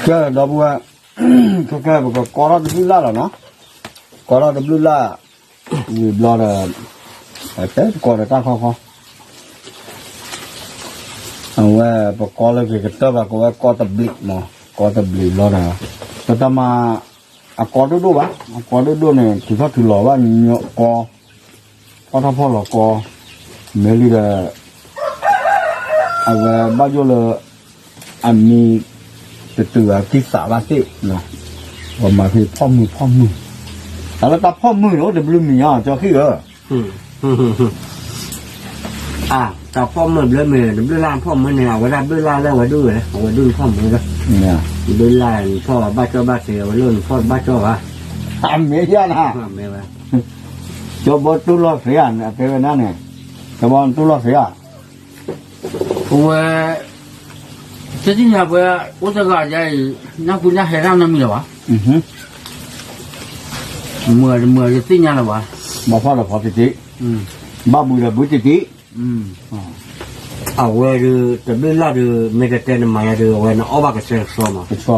ကဲဒီပုၢ်ဝဲၢ်, ခဲကဲပကကိးထီၣ်တဘျုးလၢ်လီၤနီၤ, ကိးထီၣ်တဘျုးလၢ်, ဝံၤဘျီဒီး, တဲတကိးဒီးတၢ်ခီခီ, အဝဲပကိးလၢက့ၤကတၢၢ်ဘၣ် ကဝဲကိးတဘျံးမး, ကိးတဘျံးဘျီဒီး, ပတမၤ, အကိးဒိၣ်ဒိၣ်ဘၣ်, အကိးဒိၣ်ဒိၣ်န့ၣ် ထုးထီၣ်ထုးလီၤဘၣ်ညီကိး, ဖီၣ်ထီၣ်ဖီၣ်လီၤကိး, မ့ၢ်လံဒီး အဝဲဘၣ်ယိၣ်လၢ အမံၤ တတုၤအကံၢ်သးဘၣ်သ့ၣ်, ပမၤဖဲဖီၣ်မုၢ်ဖီၣ်မုၢ်, တၢ်လၢတၢ်ဖီၣ်မုၢ်န့ၣ်အိၣ်တဘျုးမံၤညါ ကၠီဃံၣ်ဧၢ, တၢ်ဖီၣ်မုၢ်ဘျၢမုၢ် တဘျုးလၢ်ဖီၣ်မုၢ်န့ၣ် အဝဲဒၣ်ဘျုးလၢ်လၢဝဲဒၣ်ဝဲ အဝဲဒၣ်ဖီၣ်မုၢ်လၢ, ဘျုးလၢ်နဖီၣ်ဘၣ်ကၠီဘၣ်စ့ အဝဲလၢနဖီၣ်ဘၣ်ကၠီဘၣ်, အမ့ၢ်ယါနၤ, ကၠီဘီတူၢ်လီၤသ့ဧါ အတဲဝဲဒၣ်န့ၣ်, ကၠီဘီတူၢ်လီၤသ့ဧါ, ဝဲ, တသ့ၣ်ညါပှဲၤ, အိၣ်တဂၤယါအံၤ, နၢ်ကူနၢ်ဟဲတၢ်နီတမံၤလၢၤဘၣ်, မုာ်တမုာ်တသ့ၣ်ညါလၢၤဘၣ်, ဘၣ်ဖီၣ်ဒီးဖီၣ်တံၢ်တံၢ်, ဘၣ်ဘှံးဒီးဘှံးတံၢ်တံၢ်, အဝဲဒုး တဘျုးလၢ်ဒုး မ့ၢ်တတဲနမၤယါဒုး အဝဲနအီၣ်ဘၣ်ကစဲကဆှီမး,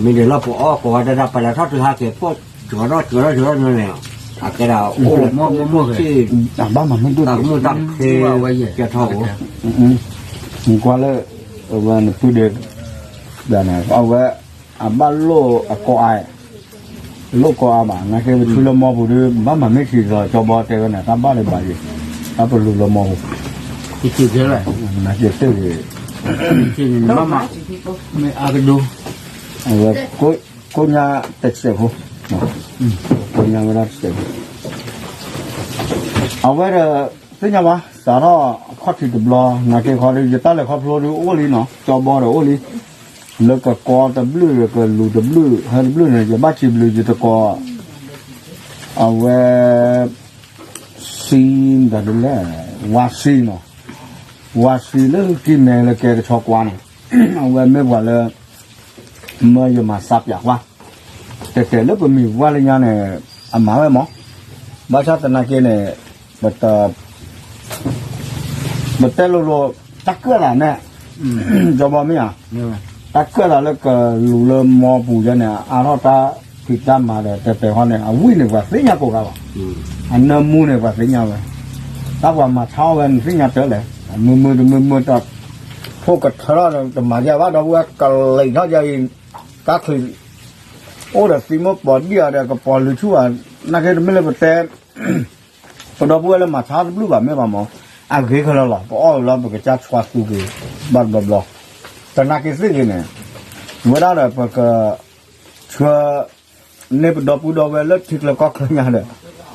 မ့ၢ်ဒ်လၢပအီၣ်ကိးဝဲဒၣ်ပှၤလဲၤထီၣ်တုၤဟးက့ၤဖှိၣ် ကီၤထီၣ်ကီၤထီၣ်ကီၤထီၣ်န့ၣ်, အကဲဒၣ်အိၣ်လၢ တၢ်ကမူၣ်တၢ်ဖှဲ ကဲထီၣ်အိၣ်, နကွၢ်လၢ, အဝဲနပုၢ်ဒ့, အဝဲ, အဘၣ်လိၣ်အကိးအါ, လိၣ်ကိးအါဘၣ် နာ်က့ပထူလၢမီပူၤဒီး ဘၣ်မၤမ့ၢ်ထံလီၤ ကၠီဘီတဲဝဲန့ၣ် တၢ်ဘၣ်လၢၤဘၣ်ယံၤ, တၢ်ပလူၤလၢမီပူၤ, နာ်က့သ့ၣ်ဂ့ၤ, မ့ၢ်အကဒိ, အဝဲ, ကိးညါတစဲးဖိ, ကိးညါဝဲဒၣ်တစဲးဖိ အဝဲဒီး, သ့ၣ်ညါဘၣ် စးထီၣ်အခီၣ်ထံးတဘျီ နာ်က့ခီဒီး ယတၢ်လဲၤခီဖျိဒီးအိၣ်လံနီၤ ကၠီဘီဒီးအိၣ်လံ, လၢကကိးတဘျုး ကလူၤတဘျုး ဟဲတဘျုးန့ၣ် ယဘၣ်စံးဘျုးယတကိး, အဝဲ, စံ, ဒ်လဲၣ်, ဝါစံနီၤ, ဝါစံလၢကံၢ်မဲလၢကဲကဆီကွါန့ၣ်, အဝဲမ့ၢ်ပှၤလၢ မၢယမၤစါပၠးကွၢ်, တဲတဲလၢပမံၤဝါလၢညါန့ၣ်, အမၤဝဲမး, ဘၣ်ဆၣ်သနာ်က့န့ၣ်, ပတ, ပတဲလိၤလိၤ, တၢ်ကၢၣ်သးန့ၣ်, ကၠီဘီမ့ၢ်ဧါ, တၢ်ကၢၣ်သးလၢကလူၤလၢမီပူၤယဲန့ၣ် အါထီၣ်တၢ်ဖံးတၢ်မၤဒီးတဲတဲဃီန့ၣ် အဝံၣ်န့ၣ်ပှၤသ့ၣ်ညါကိးဂၤလီၤ, အနၢမူန့ၣ်ပှၤသ့ၣ်ညါဝဲ, တၢ်ပှၤမၤဆါအီၣ်ဝဲန့ၣ်သ့ၣ်ညါတၢ်လဲၣ်, မုာ်မုာ်တမုာ်မုာ်တၢ်, ဖိကထၢထီၣ်တမၤယါဘၣ်ဒီပုၢ်ဝဲၢ်ကလံၤထီၣ်ယါအံၤ, တၢ်ချံး, အိၣ်ဒီးသံမိၢ်ပီၤဒံၣ်အီၤဒီးကပီၤလုာ်ဆူၣ်ဘၣ်, နာ်က့တမ့ၢ်လၢပတဲ ပဒီပုၢ်ဝဲၢ်လၢမၤဆါတဘျုးဘၣ်မ့ၢ်ဘၣ်မး, အဂ့ၤခဲလၢာ်လီၤ ပအီၣ်လီၤပကစၢ်ဆွါသူက့ၤ, ဘၣ်တဘျီဘျီ, သနာ်က့သ့ၣ်ဂ့ၤန့ၣ်, ဝဲဒၣ်ဒီးပက, ဆှၢ, န့ၢ်ပဒီပုၢ်ဒီဝဲၢ်လၢထံချၢကီၢ်ချၢညါဒီး,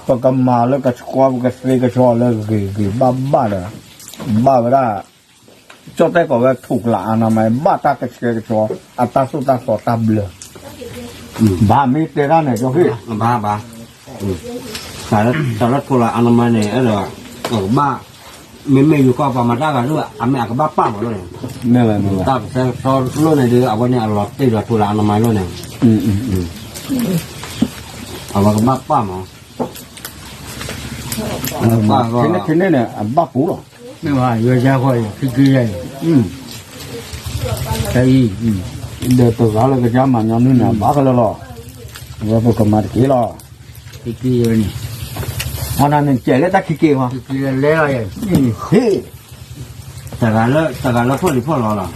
ပကမၤလၢကဆှီပကသ့ကဆှီလၢဂ့ၤဂ့ၤဘၣ်ဘၣ်ဒီး, ဘၣ်ဝဲဒၣ် ကၠီၣ်တဲၣ်ကိးဝဲ ထုးကလးအါနမါ ဘၣ်တၢ်ကဆှဲကဆှီ အတၢ်သိၣ်တၢ်သီတၢ်ဘျၢ, ဘၣ်မ့ၢ်တဲတၢ်န့ၣ် ကၠီၣ်ဃ့ၣ်, ဘၣ်ဘၣ်, တၢ်လၢထုးလးအါနမါန့ၣ် အဲၣ်ဒိး, အကဘၣ်, မ့မ့ၢ်ယိၤကီၢ်ပှၤမၤတၢ်ဂၤဒိၣ် အမ့ၢ်အကဘၣ်ပာ်မးလီၤန့ၣ်, တၢ်ကဆှဲကဆှီလီၤန့ၣ်ဒီး အဝဲန့ၣ်အလီၤတ့ၢ်ဒီးထုးလးအါနမါလီၤန့ၣ်, အဝဲကဘၣ်ပာ်မး ဖဲန့ၣ်န့ၣ် အဘၣ်ပူၤလီၤ, မ့ၢ်ဘၣ် ယွၤယါဃီအံၤ ခံက့ယါအံၤ, တၢ်အံၤ, ဒီးတဂၤလၢကစၢ်မၤညီနုၢ်န့ၣ် အဘၣ်ကလၢာ်လီၤ, အဝဲပကမၤတက့ၢ်လီၤ, ခံက့ယါန့ၣ်, အီနၤန့ၣ်ကဲလၢတၢ်ခံက့ၤဃီ, လဲၤလီၤယါ, ဟ့ၣ် တဂၤလၢဖီၣ်လံၤဖီၣ်လီၤလီ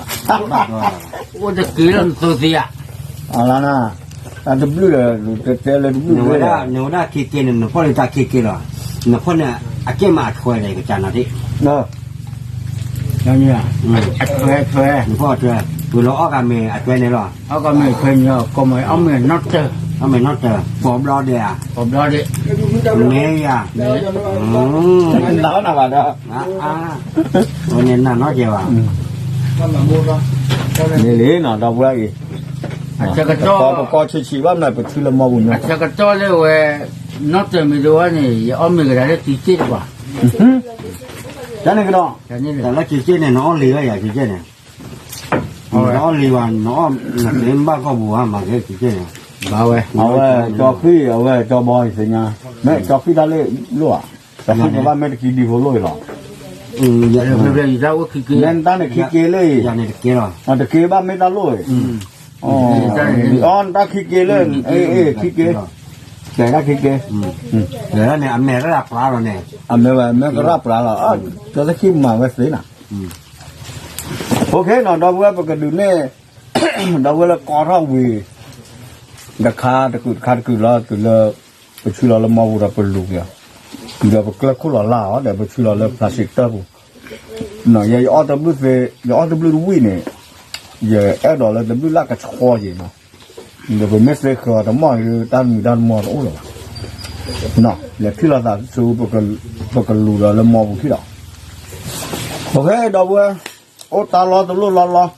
ၤ, အိၣ်တက့ၤလၢနသိသ့ဧါ, အလါနၤ, တၢ်တဘျုးဒီး တဲလၢတဘျုးဝဲ, နဝဲဒၣ်ခံက့န့ၣ် နဖီၣ်လံၤတၢ်ခံက့လီၤ, နဖီၣ်န့ၣ် အကဲမးအထွဲဒီးကစၢ်နၤဒၣ်, အထွဲထွဲ, နဖီၣ်ထွဲ, ပလီၤအီၣ်ကမ့ၢ်အထွဲန့ၣ်လီၤ, အီၣ်ကမ့ၢ်ထွဲန့ၣ်လီၤ, ကီၢ်မ့ၢ်အီၣ်မ့ၢ်နီၣ်တၢၢ်, အီၣ်မ့ၢ်နီၣ်တၢၢ်, ပီးဘျီဒဲးဧါ, ပီးဘျီဒဲး, မ့ၢ်ယၤ, နၤနၤဘၣ်ဒီး, န့ၣ်နၤနီၣ်ကဲဘၣ်, န့ၣ်လံနီၤ ဒီပုၢ်ဝဲၢ်အံၤ, အဆၢကတီၢ် ပကီဆံးဆံးဘၣ်မနုၤ ပထံလၢမီပူၤညီ, အဆၢကတီၢ်လၢဝဲ နီၣ်တၢၢ်မ့ၢ်တဝဲန့ၣ် ယအီၣ်မ့ၢ်ကဒါလၢတံၤသ့ၣ်တပၤ, တၢ်န့ၣ်ကဒီး, တၢ်လၢတံၤသ့ၣ်န့ၣ် နအီၣ်လံဝဲယၤတံၤသ့ၣ်န့ၣ်, နအီၣ်လံဝဲ နအီၣ်နသ့ဘၣ်ကီၢ်ပူၤဧါ မၤကဲတံၤသ့ၣ်န့ၣ်, ဘၣ်ဝဲ အဝဲကၠီဃံၣ် အဝဲကၠီဘီအံၤသ့ၣ်ညါ, မ့ၢ်ကၠီဃံၣ်တၢ်လၢလိၣ်ဧါ, ကၠီဃံၣ်ကဘၣ်မ့ၢ်တကံဒံဖိလိၣ်အံၤလီၤ, မ့ၢ်တၢ်န့ၣ်ခံက့လၢအံၤ, တက့ဘၣ်မ့ၢ်တၢ်လိၣ်အံၤ, အီ နတၢ်ခံက့လၢ အ့ အ့ ခံက့, ကဲတၢ်ခံက့, န့ၣ် အမဲာ်ရၣ်ပျါလီၤန့ၣ်, အမဲာ်ဝဲ အမဲာ်ကရၣ်ပျါလီၤ, ကၠီသ့ၣ်ခံမၤဝဲသ့နီၤ, အိၣ်ခ့နီၤ ဒီပုၢ်ဝဲၢ် ပကဒုးနဲၣ် ဒီပုၢ်ဝဲၢ်လၢကီထီၣ်ဝံၤ တခါတကုာ်တခါတကုာ်လီၤ တုၤလၢ ပဆှၢလီၤလၢမီပူၤဒီးပလူၤက့ၤအီၤ, ဒီးပကျၢၢ်ခိၣ်လီၤလၢ်အီၤဒီး ပဆှၢလီၤလၢ plastic တၢ်ပူၤ, ယ ယအီၣ်တဘျုးသ့ ယအီၣ်တဘျုးတဝံၣ်န့ၣ်, ယအဲၣ်ဒိးလၢတဘျုးလၢ်ကဆှီက့ၤနီၤ, ဒီးပမ့ၢ်သ့ဃၢၤအီၤတမီၢ်ဒီး တၢ်တမံၤတၢ်တမီၢ်တအိၣ်လၢၤဘၣ်, လဲၤထံၣ်လိာ်သးဆူ ပကလူၤဒီးလၢမီပူၤထံၣ်လီၤ, အိၣ်ခ့ ဒီပုၢ်ဝဲၢ် အိၣ်တၢ်လီၢ်တလိၣ်လီၢ်လီၢ်,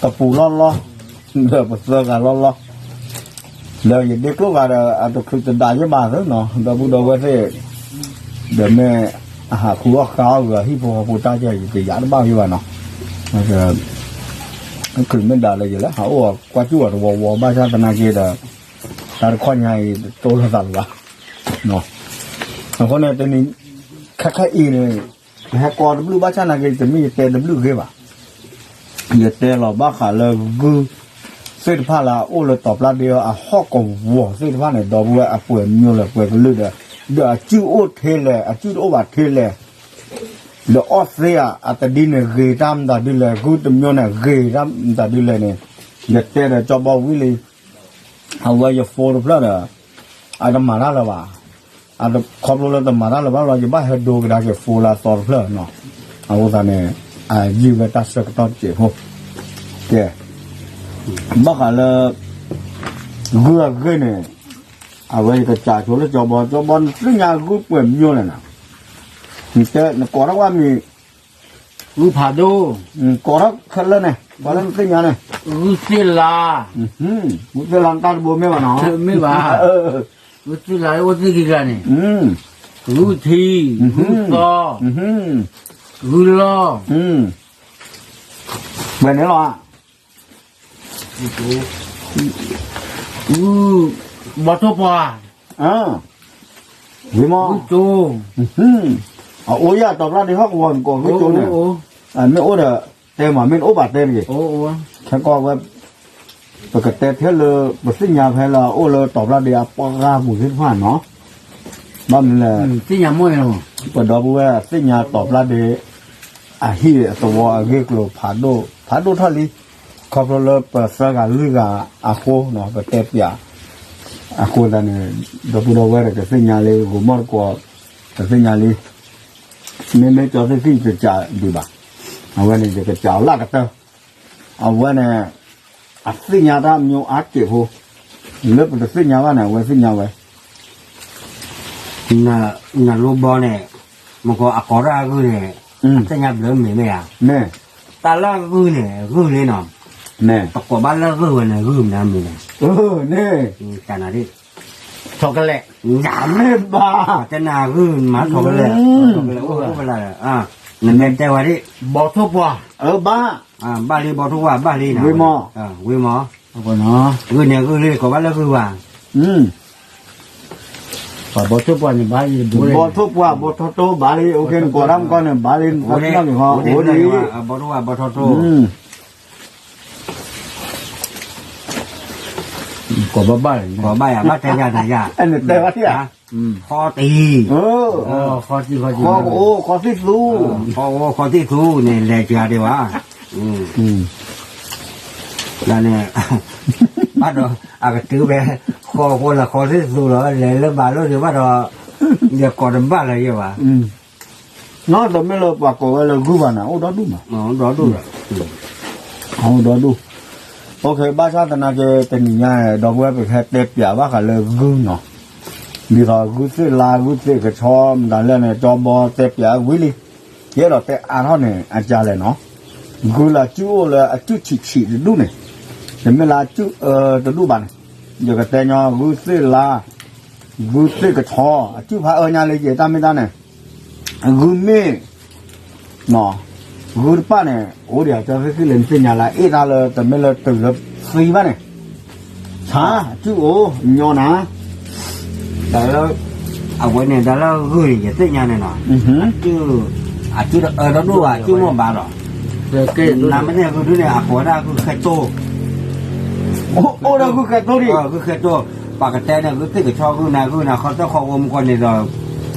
တပူၤလီၢ်လီၢ်, ဒီးပသၢဂၤလီၢ်လီၢ်, ဒီးယဒ့ကျိၣ်ဂၤဒီး အတချုးတဒးယဘၣ်သ့နီၤ ဒီပုၢ်ဒီဝဲၢ်သ့ၣ်, ဒီးမ့ၢ်အဟးခူအီၣ်ဃါအီၣ်ဂ့ၤ အဟံၣ်ဖိဃီဖိတၢ်ကဲ ယတယာ်တဘၣ်ယဘၣ်နီၤ, ချုးမ့ၢ်ဒၣ်လၢယလဲၤဟးအိၣ်ကွၢ်ကၠူၣ်အီၤတဝီဝီ ဘၣ်ဆၣ်သနာ်က့ဒီး တၢ်တခီညါအံၤ တတိၢ်လိာ်သးလၢၤဘၣ်, အဃိန့ၣ် တနံၤ ခဲခဲအံၤန့ၣ် ယဟဲကီတဘျုးဘၣ်ဆၣ်နာ်က့ တမ့ၢ်ယတဲတဘျုးဂ့ၤဘၣ်, ယတဲလီၤဘၣ်ဃးလၢဂုၢ်သ့ၣ်တဖၣ်လၢအအိၣ်လၢတီၤပျၢ်ဒ့အဟီၣ်ကဝီၤသ့ၣ်တဖၣ်န့ၣ် ဒီပုၢ်ဝဲၢ်အပှဲၤမျိၤလဲၣ်ပှဲၤကလုာ်ဒီး, ဒီးအစုၣ်အိၣ်ထဲလဲၣ် အစုၣ်တအိၣ်ဘၣ်ထဲလဲၣ်, ဒီးအီၣ်သ့ဧါ အတဒ်န့ၣ်ဂ့ၤတၢ်မတၤဒ်လဲၣ် ဂုၢ်တမျိၤန့ၣ်ဂ့ၤတၢ်မတၤဒ်လဲၣ်န့ၣ်, ယတဲဒီးကၠီဘီဝံၤလံ အဝဲယ phone တဖျၢၣ်ဒီး အတမၤတၢ်လၢၤဘၣ်, ခီဖျိလၢတမၤတၢ်လၢၤဘၣ်လီၤ ယဘၣ်ဟဲဒိကဒါက့ၤ phone လၢအသီတဖျၢၣ်နီၤ, အဃိသတးန့ၣ် အယံာ်ဝဲတၢ်ဆၢကတီၢ်တစဲးဖိ, ကဲ, ဘၣ်ဃးလၢ ဂုၢ်အဂ့ၢ်န့ၣ်, အဝဲယကစးဆိလၢကၠီဘီ ကၠီဘီ နသ့ၣ်ညါဂုၢ်ပှဲၤမျိၤလဲၣ်နီၤ, နတဲ နကိးထီၣ်ကွၢ်မံၤ ဂုၢ်ဖးဒိၣ်, ကိးထီၣ်ခဲလၢာ်န့ၣ် ပှၤလၢနသ့ၣ်ညါန့ၣ်, ဂုၢ်သ့ၣ်လါ, ဂုၢ်သ့ၣ်လါ နတၢ်တဘိမ့ၢ်ဘၣ်နီၤ, မ့ၢ်ဘၣ်, ဂုၢ်သ့ၣ်လါအိၣ်သ့ၣ်ခံဂၤန့ၣ်, ဂုၢ်ထံ, ဂုၢ်သီ, ဂုၢ်လီၢ်, ဝဲန့ၣ်လီၤ ဂုၢ်, ဘီထိၣ်ပှၢ်, ဂုၢ်ကၠိ, အအိၣ်ယၤတီၤဖျါဒ့ဟီၣ်ကဝီၤ နကိးဂုၢ်ကၠိန့ၣ်, မ့ၢ်အိၣ်ဒီး တဲမး မ့ၢ်နအိၣ်ဘၣ်တဲတဂ့ၤ, ခဲကီဝဲ ပကတဲထဲလၢ ပသ့ၣ်ညါဖဲလၢအအိၣ်လၢတီၤဖျါဒ့အပှၤဂၤပူၤသ့ၣ်တဖၣ်နီၤ, ဘၣ်မနုၤလဲၣ်, ပဒီပုၢ်ဝဲၢ်သ့ၣ်ညါတီၤဖျါဒ့ အဟံၣ်အသဝီအဂ့ၢ်ကျိၤဖးဒိၣ် ဖးဒိၣ်ထီၣ်လံ, ခီဖျိလၢပသၢဂၤလွံၢ်ဂၤအဃိနီၤ ပတဲပၠး, အဃိသတးန့ၣ် ဒီပုၢ်ဒီဝဲၢ်ဒီးကသ့ၣ်ညါလံ ဂိၤမီၢ်တကိး ကသ့ၣ်ညါလံ, မ့မ့ၢ်ကၠီသ့ၣ်သံၣ်တကးဒံးဘၣ်, အဝဲန့ၣ် ယကစးအီၤလၢကတၢၢ်, အဝဲန့ၣ် အသ့ၣ်ညါတၢ်မျိၤအါကဲးဖိ, လၢပတသ့ၣ်ညါဘၣ်န့ၣ် အဝဲသ့ၣ်ညါဝဲ နလိဘီန့ၣ် မ့ၢ်ကီးအကိးတၢ်အဂုၢ်န့ၣ် သ့ၣ်ညါဘျုးမ့ၢ်မ့ၢ်ဧါ, တၢ်လၢအဂုၢ်န့ၣ် ဂုၢ်လံနီၤ, တကိးဘၣ်လၢဂုၢ်ဝဲန့ၣ် ဂုၢ်မနုၤမံၤလဲၣ်, တၢ်နၤဒ် chocolate, မ့ၢ်ဘၣ်, တဲနၤဂုၢ်မၤ chocolate, chocolate အိၣ်ဝဲလၢ, နမ့ၢ်တဲဝဲဒ် ဘီထိၣ်ပှၢ်, ဘၣ်, ဘၣ်လံ ဘီထိၣ်ပှၢ် ဘၣ်လံနီၤ, ဝ့မီၢ်, ဝ့မီၢ်, ဂုၢ်န့ၣ်ဂုၢ်လံ ကိးဘၣ်လၢဂုၢ်ဘၣ် ဘီထိၣ်ပှၢ်န့ၣ်ဘၣ်လံ, ဘီထိၣ်ပှၢ် ဘီထိၣ်တိၢ်ဘၣ်လံ, အိၣ်ခ့ နကိးတၢ်မကီၢ်န့ၣ် ဘၣ်လံ, နသ့ၣ်ညါန့ၣ်ဟီ အိၣ်ဒံး, ဘီထိၣ်ပှၢ် ဘီထိၣ်တိၢ်, ကိးဘၣ်ဘၣ်, ကိးဘၣ်ယၤ ဘၣ်တဲယၤနၤယၤ, နတဲဘၣ်ယၤ, ဃီတံၢ်, ဃီကအိ ဃီသံၣ်သူ, ဃီကအိ ဃီသံၣ်သူန့ၣ် လဲၤစှၤဒံးဘၣ် လၢန့ၣ်, ဘၣ်ဒီး အကတုၤဖဲ ဃီဃိလၢဃီသ့ၣ်သူလီၤ လဲၤလၢဘၣ်လိၣ်ဒံးဘၣ်ဒီး, လဲၤကိးတဘၣ်လၢၤယဲဘၣ်, နီၢ်တမ့ၢ်လၢပှၤကိးဝဲလၢဂုၢ်ဘၣ်န့ၣ် အိၣ်ဒီဒူၣ်မး, အိၣ်ဒီဒူၣ်, ဘၣ်ဆၣ်သနာ်က့ တနံၤညါ ဒီပုၢ်ဝဲၢ်ပဟဲတဲပၠးဘၣ်ဃးလၢဂုၢ်နီၤ, ဒ်သိးဂုၢ်သ့ၣ်လါ ဂုၢ်သ့ၣ်ကဆီ မတၤလဲၣ်န့ၣ် ကၠီဘီတဲပၠးဝံၤလံ, ယအဲၣ်ဒိးတဲအါထီၣ်န့ၣ် အကါလဲၣ်နီၤ, ဂုၢ်လၢအစုၣ်အိၣ်လၢအစုၣ်ဆံးဆံးတဒူၣ်န့ၣ်, တမ့ၢ်လၢအစုၣ်အၢတဒူၣ်ဘၣ်န့ၣ်, ယကတဲညီ ဂုၢ်သ့ၣ်လါ, ဂုၢ်သ့ၣ်ကဆီ အစုၣ်ဖးအၢညါလၢယဲတၢ်မ့ၢ်တၢ်န့ၣ်, ဂုၢ်မ့ၣ် ဂုၢ်တပၣ်န့ၣ် အိၣ်ဒံးအကၢသ့ၣ်သ့ၣ်လၢနသ့ၣ်ညါလၢ အ့ၣ်တၢ်လၢတမ့ၢ်လၢတုၤလၢသံဘၣ်န့ၣ်, ဆါ အစုၣ်အိၣ်ညီနၤ, တၢ်လၢ အဝဲန့ၣ် တၢ်လၢဂုၢ်န့ၣ် ယသ့ၣ်ညါန့ၣ်နီၤ, အစုၣ်တအၢတဒိၣ်ဘၣ် အစုၣ်မိၢ်ဘၣ်လီၤ, နမ့ၢ်န့ၣ်ဂုၢ်ဒုန့ၣ် အကိးဝဲဒၣ်ဂုၢ်ခဲတိၢ်, အိၣ်ဒီးဂုၢ်ဃဲတိၢ်ဒံး, ဂုၢ်ဃဲတိၢ်, ပှၤကတဲန့ၣ် ဂုၢ်သ့ၣ်ကဆီ ဂုၢ်နၤ ဂုၢ်နၤ ခီတၢၣ်ခီဂီၤမူကီၢ်န့ၣ်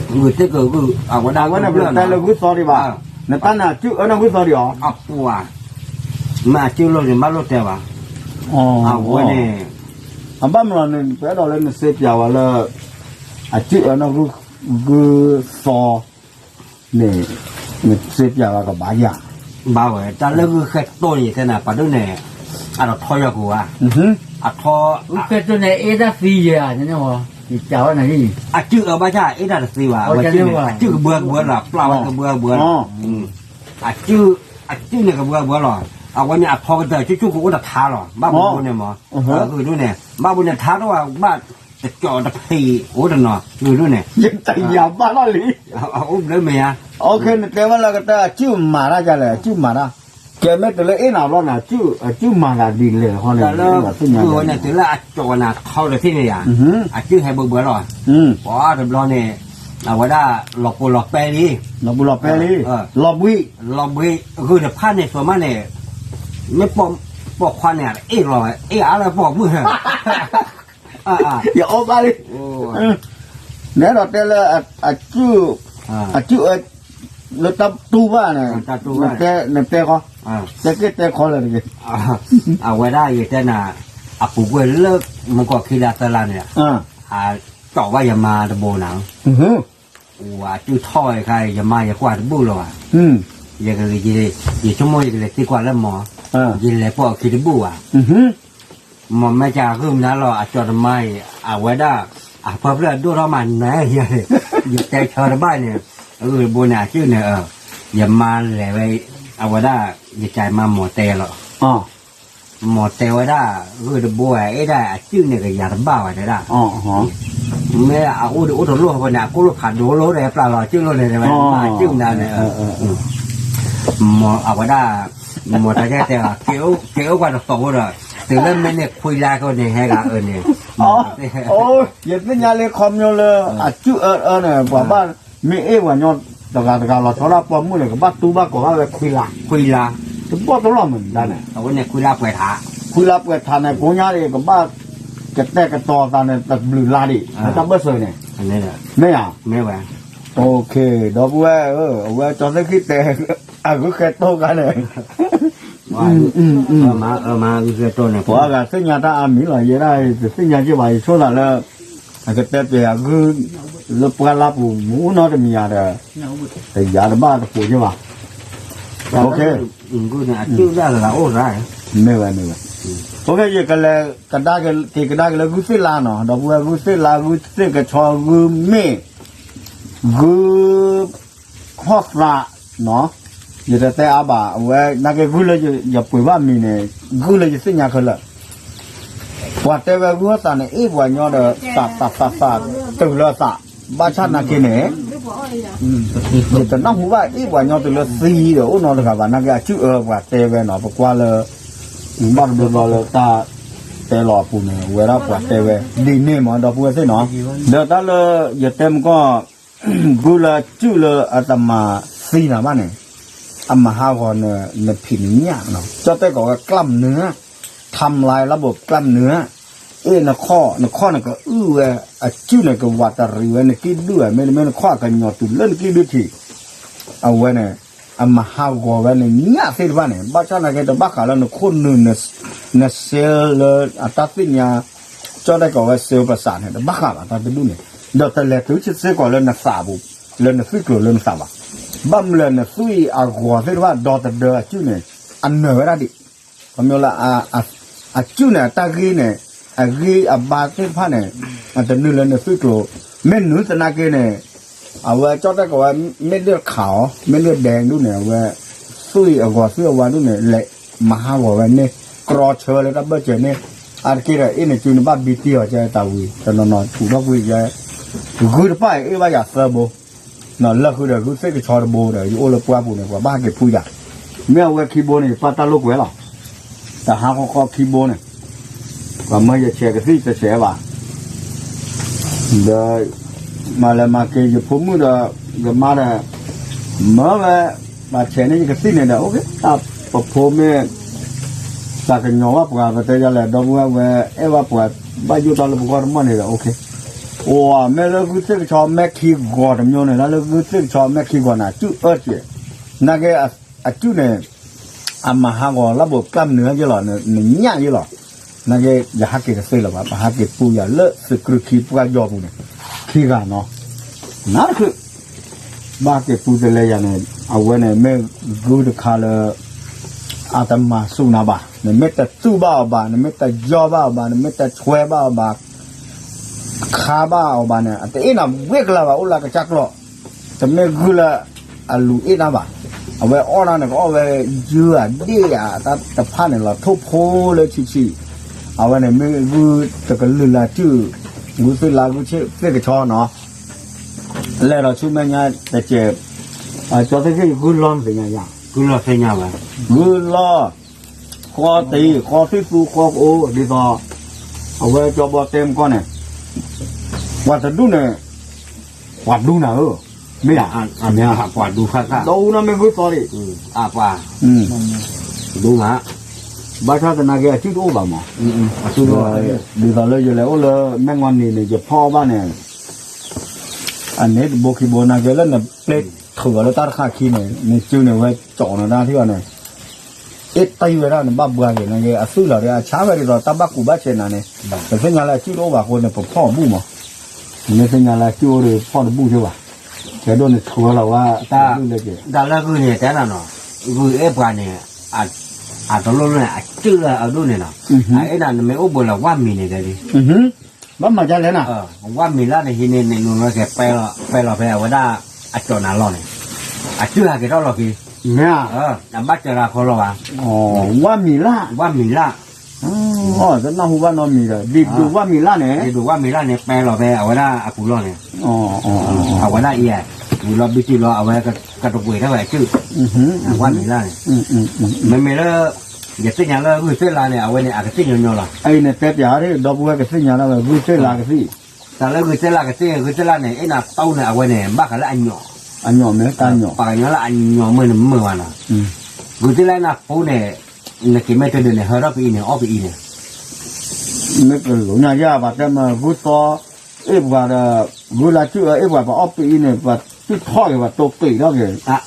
ဒီး ဂုၢ်သ့ၣ်ကဂုၢ် အဝဲဒၣ် အဝဲန့ၣ်ပတဲလၢဂုၢ်သီဒံးဘၣ်, နတၢ်န့ၣ်အစုၣ်အၢနီၢ်ဂုၢ်သီဒံးအီၤ, အပူၤဧါ, မ့ၢ်အစုၣ်လိၣ်န့ၣ် ဘၣ်လိၣ်တဲဘၣ်, အဝဲန့ၣ် အဘၣ်မနုၤန့ၣ် ပအဲၣ်ဒိးလၢနစ့ပၠးဝဲလၢ အစုၣ်အၢနီၢ်ဂုၢ်သီန့ၣ် နစ့ပၠးဝဲကဘၣ်ယၤ, ဘၣ်ဝဲ တၢ်လၢဂုၢ်ဃဲတိၢ်န့ၣ် ယတဲနၤ ပှၤဒိၣ်န့ၣ် အတထီယီၤကိၤဧါ, အထီ ဂုၢ်ဃဲတိၢ်န့ၣ် အ့ၣ်တၢ်သံယၤ, ယပၠးဝဲနၤ, အစုၣ်အၢဘၣ်ဆၣ် အ့ၣ်တၢ်တသံဘၣ်, အဝဲစုၣ်န့ၣ် အစုၣ်ကဘှၢကဘှၢလီၤ, ပျၢ်ဝဲကဘှၢကဘှၢလီၤ, အစုၣ်န့ၣ်ကဘှၢကဘှၢလီၤ, အဝဲန့ၣ်အထီကတၢၢ် စုၣ်စုၣ်ကအိၣ်တထါလီၤ, ဘၣ်ဘိန့ၣ်မး, ဂုၢ်ဒိၣ်န့ၣ် ဘၣ်ဘိန့ၣ်ထါတအိၣ်ဘၣ်, တကၠီၣ်တဖံးအိၣ်တနီၤ ဂုၢ်ဒိၣ်န့ၣ်, ယဘၣ်ထီၣ်လံ, အိၣ်ဘျၢမ့ၢ်ဧါ, နတဲဝဲလၢကတၢၢ်အစုၣ်မၤတၢ်ဒ်လဲၣ်, အစုၣ်မၤတၢ်, ကဲမ့ၢ်တုၤလၢအ့ၣ်နၤဘျီန့ၣ် အစုၣ်မၤတၢ်ဒ်လဲၣ်ဃီန့ၣ်, တၢ်လၢဂုၢ်ဝဲန့ၣ် တုၤလၢအကၠီၣ်နၤထီတထံၣ်န့ၣ်ယါ, အစုၣ်ဟဲဘှၢဘှၢလီၤ, ပှၤတဘျီန့ၣ် အဝဲဒၣ်လီၤပှီၤလီၤပဲလံ, လီၤပှီၤလီၤပဲလံ, လီၤဘှံး, လီၤဘှံး, ဂုၢ်တဖၣ်န့ၣ် စိၤမးန့ၣ် မ့ၢ်ပိာ်ခွါန့ၣ် အတအ့ၣ်လီၤဝဲ အ့ၣ်အါလၢပိာ်မုၣ်, ယအီၣ်ဘၣ်လံ, နအဲၣ်ဒိးတဲလၢ အစုၣ်အၢ လၢတၢ်တူၢ်ဘၣ်န့ၣ်, နတဲဃီ, တဲက့ၢ်တဲခီလၢတဂ့ၤ, အဝဲဒၣ်ယတဲနၤ, အပူၤကွံာ်လၢမုၢ်ကီၢ်ခံလါသၢလါန့ၣ်, အကၠီၣ်ဘၣ်ယမါတဘိနၤ, အစုၣ်ထီၣ်ဝဲခါ ယမါယကွၢ်တဘူၣ်လီၤဘၣ်, ယဆိကမိၣ်ယကလဲၤသံကွၢ်လၢမီၤ, ယလဲၤပိာ်အခံတဘူၣ်ဘၣ်, မ့ၢ်မ့ၢ်ကဂုၢ်မနုၤလီၤ အကၠီၣ်တမါအံၤ အဝဲဒၣ် အပၢ်ဖျၢၣ်အဒိၣ်ထီၣ်မးနၤယၤန့ၣ်, ယတဲဆၢတဘၣ်န့ၣ်, အဂုၢ်တဘိန့ၣ် အစုၣ်န့ၣ်, ယမါလဲၤဝဲ, အဝဲဒၣ် ယကမါမီၤတဲလီၤ, မီၤတဲဝဲဒၣ် ဂုၢ်တဘိဝဲ အဲၣ်ဒၣ်အစုၣ်န့ၣ်ကယၤတဘၣ်ဝဲတဲဒၣ်, မ့ၢ်အအိၣ်ဒီးအိၣ်တလိၣ်ဃီန့ၣ် အကိၣ်လိၣ်ဖးဒိၣ်လိၣ်ဒီးပျၢ်လီၤအစုၣ်လိၣ်န့ၣ် တဲဝဲမါအစုၣ်မနၤန့ၣ် အဝဲဒၣ် မီၤတၢ်ကဲတဲ က့ၤအိၣ်ကွၢ်တသိးဖိဒီး တုၤလၢမ့ၢ်န့ၣ်ခွံလါခိၣ်န့ၣ် ဟဲဂၤအၢန့ၣ်, ယသ့ၣ်ညါလၢခီဖျိလၢ အစုၣ်အၢအၢန့ၣ် ပှၤဘၣ်မ့ၢ်အ့ၣ်ပှၤညီတဂၤတဂၤလီၤဆီဒၣ်ပိာ်မုၣ်န့ၣ် ကဘၣ်တူၢ်ဘၣ်ကိးဘၣ်ဝဲခွံလါ, ခွံလါ, တဘီၣ်တလီၢ်မုၢ်ဒၣ်န့ၣ်, အဝဲန့ၣ်ခွံလါပှဲၤထး, ခွံလါပှဲၤထးန့ၣ် ကိးညါအံၤ ကဘၣ်ကတဲာ်ကတီၤသးန့ၣ် တဘျုးလါဒံး လၢတၢ်ဘၢၣ်စၢၤန့ၣ်, မ့ၢ်ဧါ, မ့ၢ်ဝဲ, ဒီပုၢ်ဝဲၢ်ဧၢ, အဝဲကၠီသ့ၣ်ခံတဲ အဂုၢ်ဃဲတိၢ်ခါန့ၣ်, ပှၤဂၤသ့ၣ်ညါတၢ်အါမံၤလီၤ, ယဲဒၣ်တသ့ၣ်ညါက့ၢ်ဘၣ် ယဆိကမိၣ်လၢ အကတဲပှဲၤအဂုၢ် လၢပှၢ်လၢ်ပူၤ မ့ၢ်အိၣ်နီတမံၤဧါဒီး တယၤတဘၣ်တပူၤက့ၢ်ဘၣ်, မ့ၢ်ဝဲ, မ့ၢ်ဝဲ, ကလဲၤကဒါက့ၤလၢဂုၢ်သ့ၣ်လါနီၤ, ဒီပုၢ်ဝဲၢ် ဂုၢ်သ့ၣ်လါ ဂုၢ်သ့ၣ်ကဆီ ဂုၢ်မ့ၣ် ဂုၢ် ဟီၣ်သး, ယတတဲအါဘၣ်, အဝဲနာ်က့ဂုၢ်လၢယပှ့ၤဘၣ်မံၤန့ၣ် ဂုၢ်လၢယသ့ၣ်ညါခဲလၢာ်, ပှၤတဲဝဲဂုၢ်ဟီၣ်သးန့ၣ် အ့ၣ်ပှၤညီဒီး သးသးသးသး တုၤလၢသး, ဘၣ်ဆၣ်နာ်က့န့ၣ် ယတနၢ်ဟူဘၣ် အ့ၣ်ပှၤညီတုၤလၢသံဒီး အိၣ်နီတဂၤဘၣ်, နာ်က့အစုၣ်အၢပှၤတဲဝဲနီၤ, ပကွၢ်လၢ ဘၣ်တဘျီဘျီလၢတၢ်တဲလီၤအပူၤန့ၣ် ဝဲဒၣ်ပှၤတဲဝဲ ဒ်န့ၣ်မး ဒီပုၢ်ဝဲၢ်သ့ၣ်နီၤ, ဒီးတၢ်လၢယတဲမကီၢ် ဂုၢ်လၢအစုၣ်လၢအတမၤသံနၤဘၣ်န့ၣ် အမၤဟးဂီၤနဖံးနညၣ်နီၤ, ကၠီၣ်တဲၣ်ကိးဝဲ กล้ามเนื้อ, ทำลายระบบกล้ามเนื้อ, အ့ၣ်နခီၣ် နခီၣ်န့ၣ်ကအုၣ်ဝဲ, အစုၣ်န့ၣ်ကဝးတရံးဝဲ နကံၢ်ဒုၣ်ဝဲ မ့တမ့ၢ်နခီၣ်အကညီၤတုၤလၢနကံၢ်ဒုၣ်ထံး, အဝဲန့ၣ် အမၤဟးဂီၤဝဲနညၣ်သ့ၣ်တဖၣ်န့ၣ် ဘၣ်ဆၣ်နာ်က့တဘၣ်ဃးလၢနခိၣ်နူာ် န cell လၢအတၢ်သ့ၣ်ညါ ကၠီၣ်တဲၣ်ကိးဝဲ cell ပစးန့ၣ် တဘၣ်ဃးဘၣ်တၢ်တဒူၣ်န့ၣ်, ဒီးတလဲၤတုၤစ့ၢ်ကီးလၢနသးပူၤ လၢနသွံၣ်ကျိၤလၢနသးဘၣ်. ဘၣ်မနုၤလဲၣ်နသွံၣ်အဂီၤသ့ၣ်တဖၣ် ဒီသဒၢအစုၣ်န့ၣ် အနၢၤဝဲဒၣ်ဒံး ခီဖျိလၢ အစုၣ်န့ၣ် အတၢ်ဂ့ၤန့ၣ် အဂ့ၤအဘါသ့ၣ်တဖၣ်န့ၣ် အတနုာ်လၢနသွံၣ်ကျိၤ, မ့ၢ်နုာ်သနာ်က့န့ၣ် အဝဲကၠီၣ်တဲၣ်ကိးဝဲ မ့ၣ်ဒၢၣ်ခးအီၤ မ့ၣ်ဒၢၣ်ဒဲးဒူၣ်န့ၣ် အဝဲ သွံၣ်အဂီၤသွံၣ်အဝါဒူၣ်န့ၣ် လဲၤမၤဟးဂီၤဝဲန့ၣ် ကြီဆၢဝဲလၢတၢ်ဘၢၣ်စၢၤန့ၣ် အါတက့ၢ်ဒီး အ့ၣ်နစုနဘၣ်ဘံတ့ၢ်အီၤကဲတၢ်ဝံၤ တနီၤနီၤထူးထီၣ်ကွံာ်ယဲ ဂုၢ်တဖၣ်အံၤအ့ၣ်ဘၣ်ယၤသၢဘိ လၢဃုာ်ဒီးဂုၢ်သ့ၣ်ကဆီတဘိဒီး ယအိၣ်လၢပှၢ်ပူၤန့ၣ် ပှၤဘၣ်ဟဲက့ၤဖှူယၤ, မ့ၢ်အဝဲခံဘိန့ၣ် ယပၢ်တၢ်လိာ်ကွဲလီၤ, တဟါဃီဃီခံဘိန့ၣ်, ပှၤမၢယဆဲးကသံၣ်တဆဲးဘၣ်, ဒီး မၤလဲၤမၤက့ၤယဖိမုၣ်ဒီး ယမါဒီး မၢဝဲ ပှၤဆဲးန့ၢ်ယကသံၣ်န့ၣ်ဒီး အိၣ်က့ၤ တၢ်ပဖိမ့ၢ် တၢ်ကညီၤဘၣ်ပှၤ ပတဲယလဲၣ် ဒီပုၢ်ဝဲၢ်ဝဲ အဲၣ်ဘၣ်ပှၤ ဘၣ်ယိၣ်တၢ်လၢပဂီၢ်တမီၢ်န့ၣ်ဒီး အိၣ်ခ့, အိၣ် မ့ၢ်လၢဂုၢ်သ့ၣ်ကဆီ မဲခံဂီၤတမျိုးန့ၣ် လၢလၢဂုၢ်သ့ၣ်ကဆီမဲခံဂီၤန့ၣ် အစုၣ်အၢစဲး, နာ်က့ အစုၣ်န့ၣ် အမၤဟးဂီၤလၢဘိးကျါမနုၤဟဲယဲလီၤ နညၣ်ယဲလီၤ, နာ်က့ ယဟးက့ၤကသ့လၢၤဘၣ် ပဟးက့ၤပူၤယၤလၢသုးကရူၢ်ခံပှၢ်ယီၤပူၤန့ၣ်, ခံဂၤနီၤ, နၤတချုး ဘၣ်က့ၤပူၤတလဲယၤန့ၣ် အဝဲန့ၣ်မ့ၢ်ဂုၢ်တခါလၢ အတမၤစူၢ်နၤဘၣ်, နမ့ၢ်တသူၣ်ဘၣ်အီၤဘၣ်, နမ့ၢ်တယီၢ်ဘၣ်အီၤဘၣ်, နမ့ၢ်တဆွဲဘၣ်အီၤဘၣ်, ခါဘၣ်အီၤဘၣ်န့ၣ် အတအ့ၣ်နၤဝံၤကလၤဘၣ် အိၣ်လၢကစၢ်ကျီၢ်, တမ့ၢ်ဂုၢ်လၢအလူၤအ့ၣ်နၤဘၣ်, အဝဲအီၣ်နၤန့ၣ် ကအီၣ်ဝဲယုၢ်အဒ့ၣ်အတၢ်တဖၣ်န့ၣ်လီၤ ထိၣ်ဖိလၢဆံးဆံး, အဝဲန့ၣ်မ့ၢ်ဂုၢ်တကလုာ်လၢအစုၣ်, ဂုၢ်သ့ၣ်လါဂုၢ်သ့ၣ်ကဆီနီၤ လဲၤဒီးဆူမဲာ်ညါတကဲး, ကၠီသ့ၣ်ဂ့ၢ်ဂုၢ်လီၢ်မသ့ၣ်ညါယၤ, ဂုၢ်လီၢ်သ့ၣ်ညါဝဲ, ဂုၢ်လီၢ်, ဃီတံၤ ဃီသံၣ်သူ ဃီကအိ ဒ်သိး အဝဲကၠီဘီတဲမကီၢ်န့ၣ်, ပှၤတဒူၣ်န့ၣ်, ပှၤဒူနၤဧၢ, မ့ၢ်ဧါ, ပှၤဒူဖးသၣ်, ဒီးအူနီၢ်မ့ၢ်ဂုၢ်သီဒံး, ပှၤ, ဒူမး, ဘၣ်ဆၣ်သနာ်က့အစုၣ်တအိၣ်ဘၣ်မး, ဒ်သိးလၢယလဲၤအိၣ်လၢမဲၢ်ငီၢ်နံၤန့ၣ် ယဖီၣ်အီၣ်ဘၣ်န့ၣ် အန့ၣ်တဘိခံဘိနာ်က့လၢနပျဲထုးအီၤလၢတၢ်တခါခံန့ၣ် နစုန့ၣ်ဝဲကၠီနၤတၢ်ထံၣ်အီၤန့ၣ်, အ့ၣ်တံၢ်ဝဲဒၣ်နဘၣ်ဘှါက့ၤနာ်က့ အသွံၣ်လီၤဒီးအဆါဝဲဒ်သိးတၢ်ဘၣ်ကူးဘၣ်ဆဲးနၤန့ၣ်, ပသ့ၣ်ညါလၢအစုၣ်တအိၣ်ဘၣ်အဃိန့ၣ် ပဖီၣ်အဘူၣ်မး, မ့ၢ်သ့ၣ်ညါလၢအစုၣ်အိၣ်ဒီးဖီၣ်တဘူၣ်သ့ဘၣ်, ကဲဒိၣ်န့ၣ်ထုးဝဲလီၤဝဲ, တၢ်လၢဂုၢ်န့ၣ်တဲနၤနီၤ, ဂုၢ်အဲၣ်ပှၤန့ၣ်, အတလိၣ်လၢန့ၣ် အစုၣ်လၢအဒိၣ်န့ၣ်နီၤ, အအဲၣ်ဒၣ်နမ့ၢ်အိၣ်ဘှံးလၢဝၣ်မံၤန့ၣ်တဲလံ ဘၣ်မၤဒ်လဲၣ်နၤ, ဝၣ်မံၤလၢန့ၣ်ဟံးန့ၢ်န့ၣ် နုာ်လီၤက့ၤ ပဲလီၤဖဲအဝဲဒၣ်အကၠီနၤလီၢ်န့ၣ်, အစုၣ်ဟးက့ၤထီၣ်လီၤက့ၤ, မ့ၢ်ဧါ, အဘၣ်စၢၤဂၤခီလီၤဘၣ်, ဝၣ်မံၤလၢ်, ဝၣ်မံၤလၢ်, တနၢ်ဟူဘၣ်နီတမံၤဒီး ဒ်ဒိးဝၣ်မံၤလၢ်န့ၣ်, ဒ်ဒိးဝၣ်မံၤလၢ်န့ၣ် ပဲလီၤဖဲအဝဲဒၣ်အပူၤလီၢ်န့ၣ်, အဝဲဒၣ်အံၤ, ဝံၤလီၤဘံၣ်စုလီၤ အဝဲကတပှ့ၤထီၣ်ဝဲအစုၣ်, ဝၣ်မံၤလၢ်န့ၣ်, မ့မ့ၢ်လၢ ယသ့ၣ်ညါလၢဂုၢ်သ့ၣ်လါန့ၣ် အဝဲန့ၣ် အကသ့ၣ်ညီညီလီၤ. အအံၤန့ၣ် တဲပျးဒီး ဒီပုၢ်ဝဲၢ်ကသ့ၣ်ညါဒၣ်ဝဲ ဂုၢ်သ့ၣ်လါကသ့ၣ်, တၢ်လၢဂုၢ်သ့ၣ်လါကသ့ၣ် ဂုၢ်သ့ၣ်လါန့ၣ် အ့ၣ်နၤတီန့ၣ် အဝဲန့ၣ် ဘၣ်ဃးလၢအညီၣ်, အညီၣ်မ့ၢ်တၢ်ညီၣ်, ပှၤကညီလၢအညီၣ်မုၢ်န့ၣ်မုာ်ဘၣ်နီၤ, ဂုၢ်သ့ၣ်လါနၤပူၤန့ၣ်, နက့ၤမ့ၢ်တဒုးန့ၣ် ဟၢထီၣ်ပအံၤန့ၣ် အီၣ်ပအံၤန့ၣ် မ့ၢ်ကလိာ်ညါယါ ပှၤတဲမ့ၢ်ဂုၢ်သီ, အ့ၣ်ပှၤဒီး, ဂုၢ်လါစုၣ်အ့ၣ်ပှၤ ပအီၣ်ပအံၤန့ၣ် ပှၤတူၢ်ထီၣ်က့ၤ ပှၤတိာ်ပ့ၤထီၣ်က့ၤ,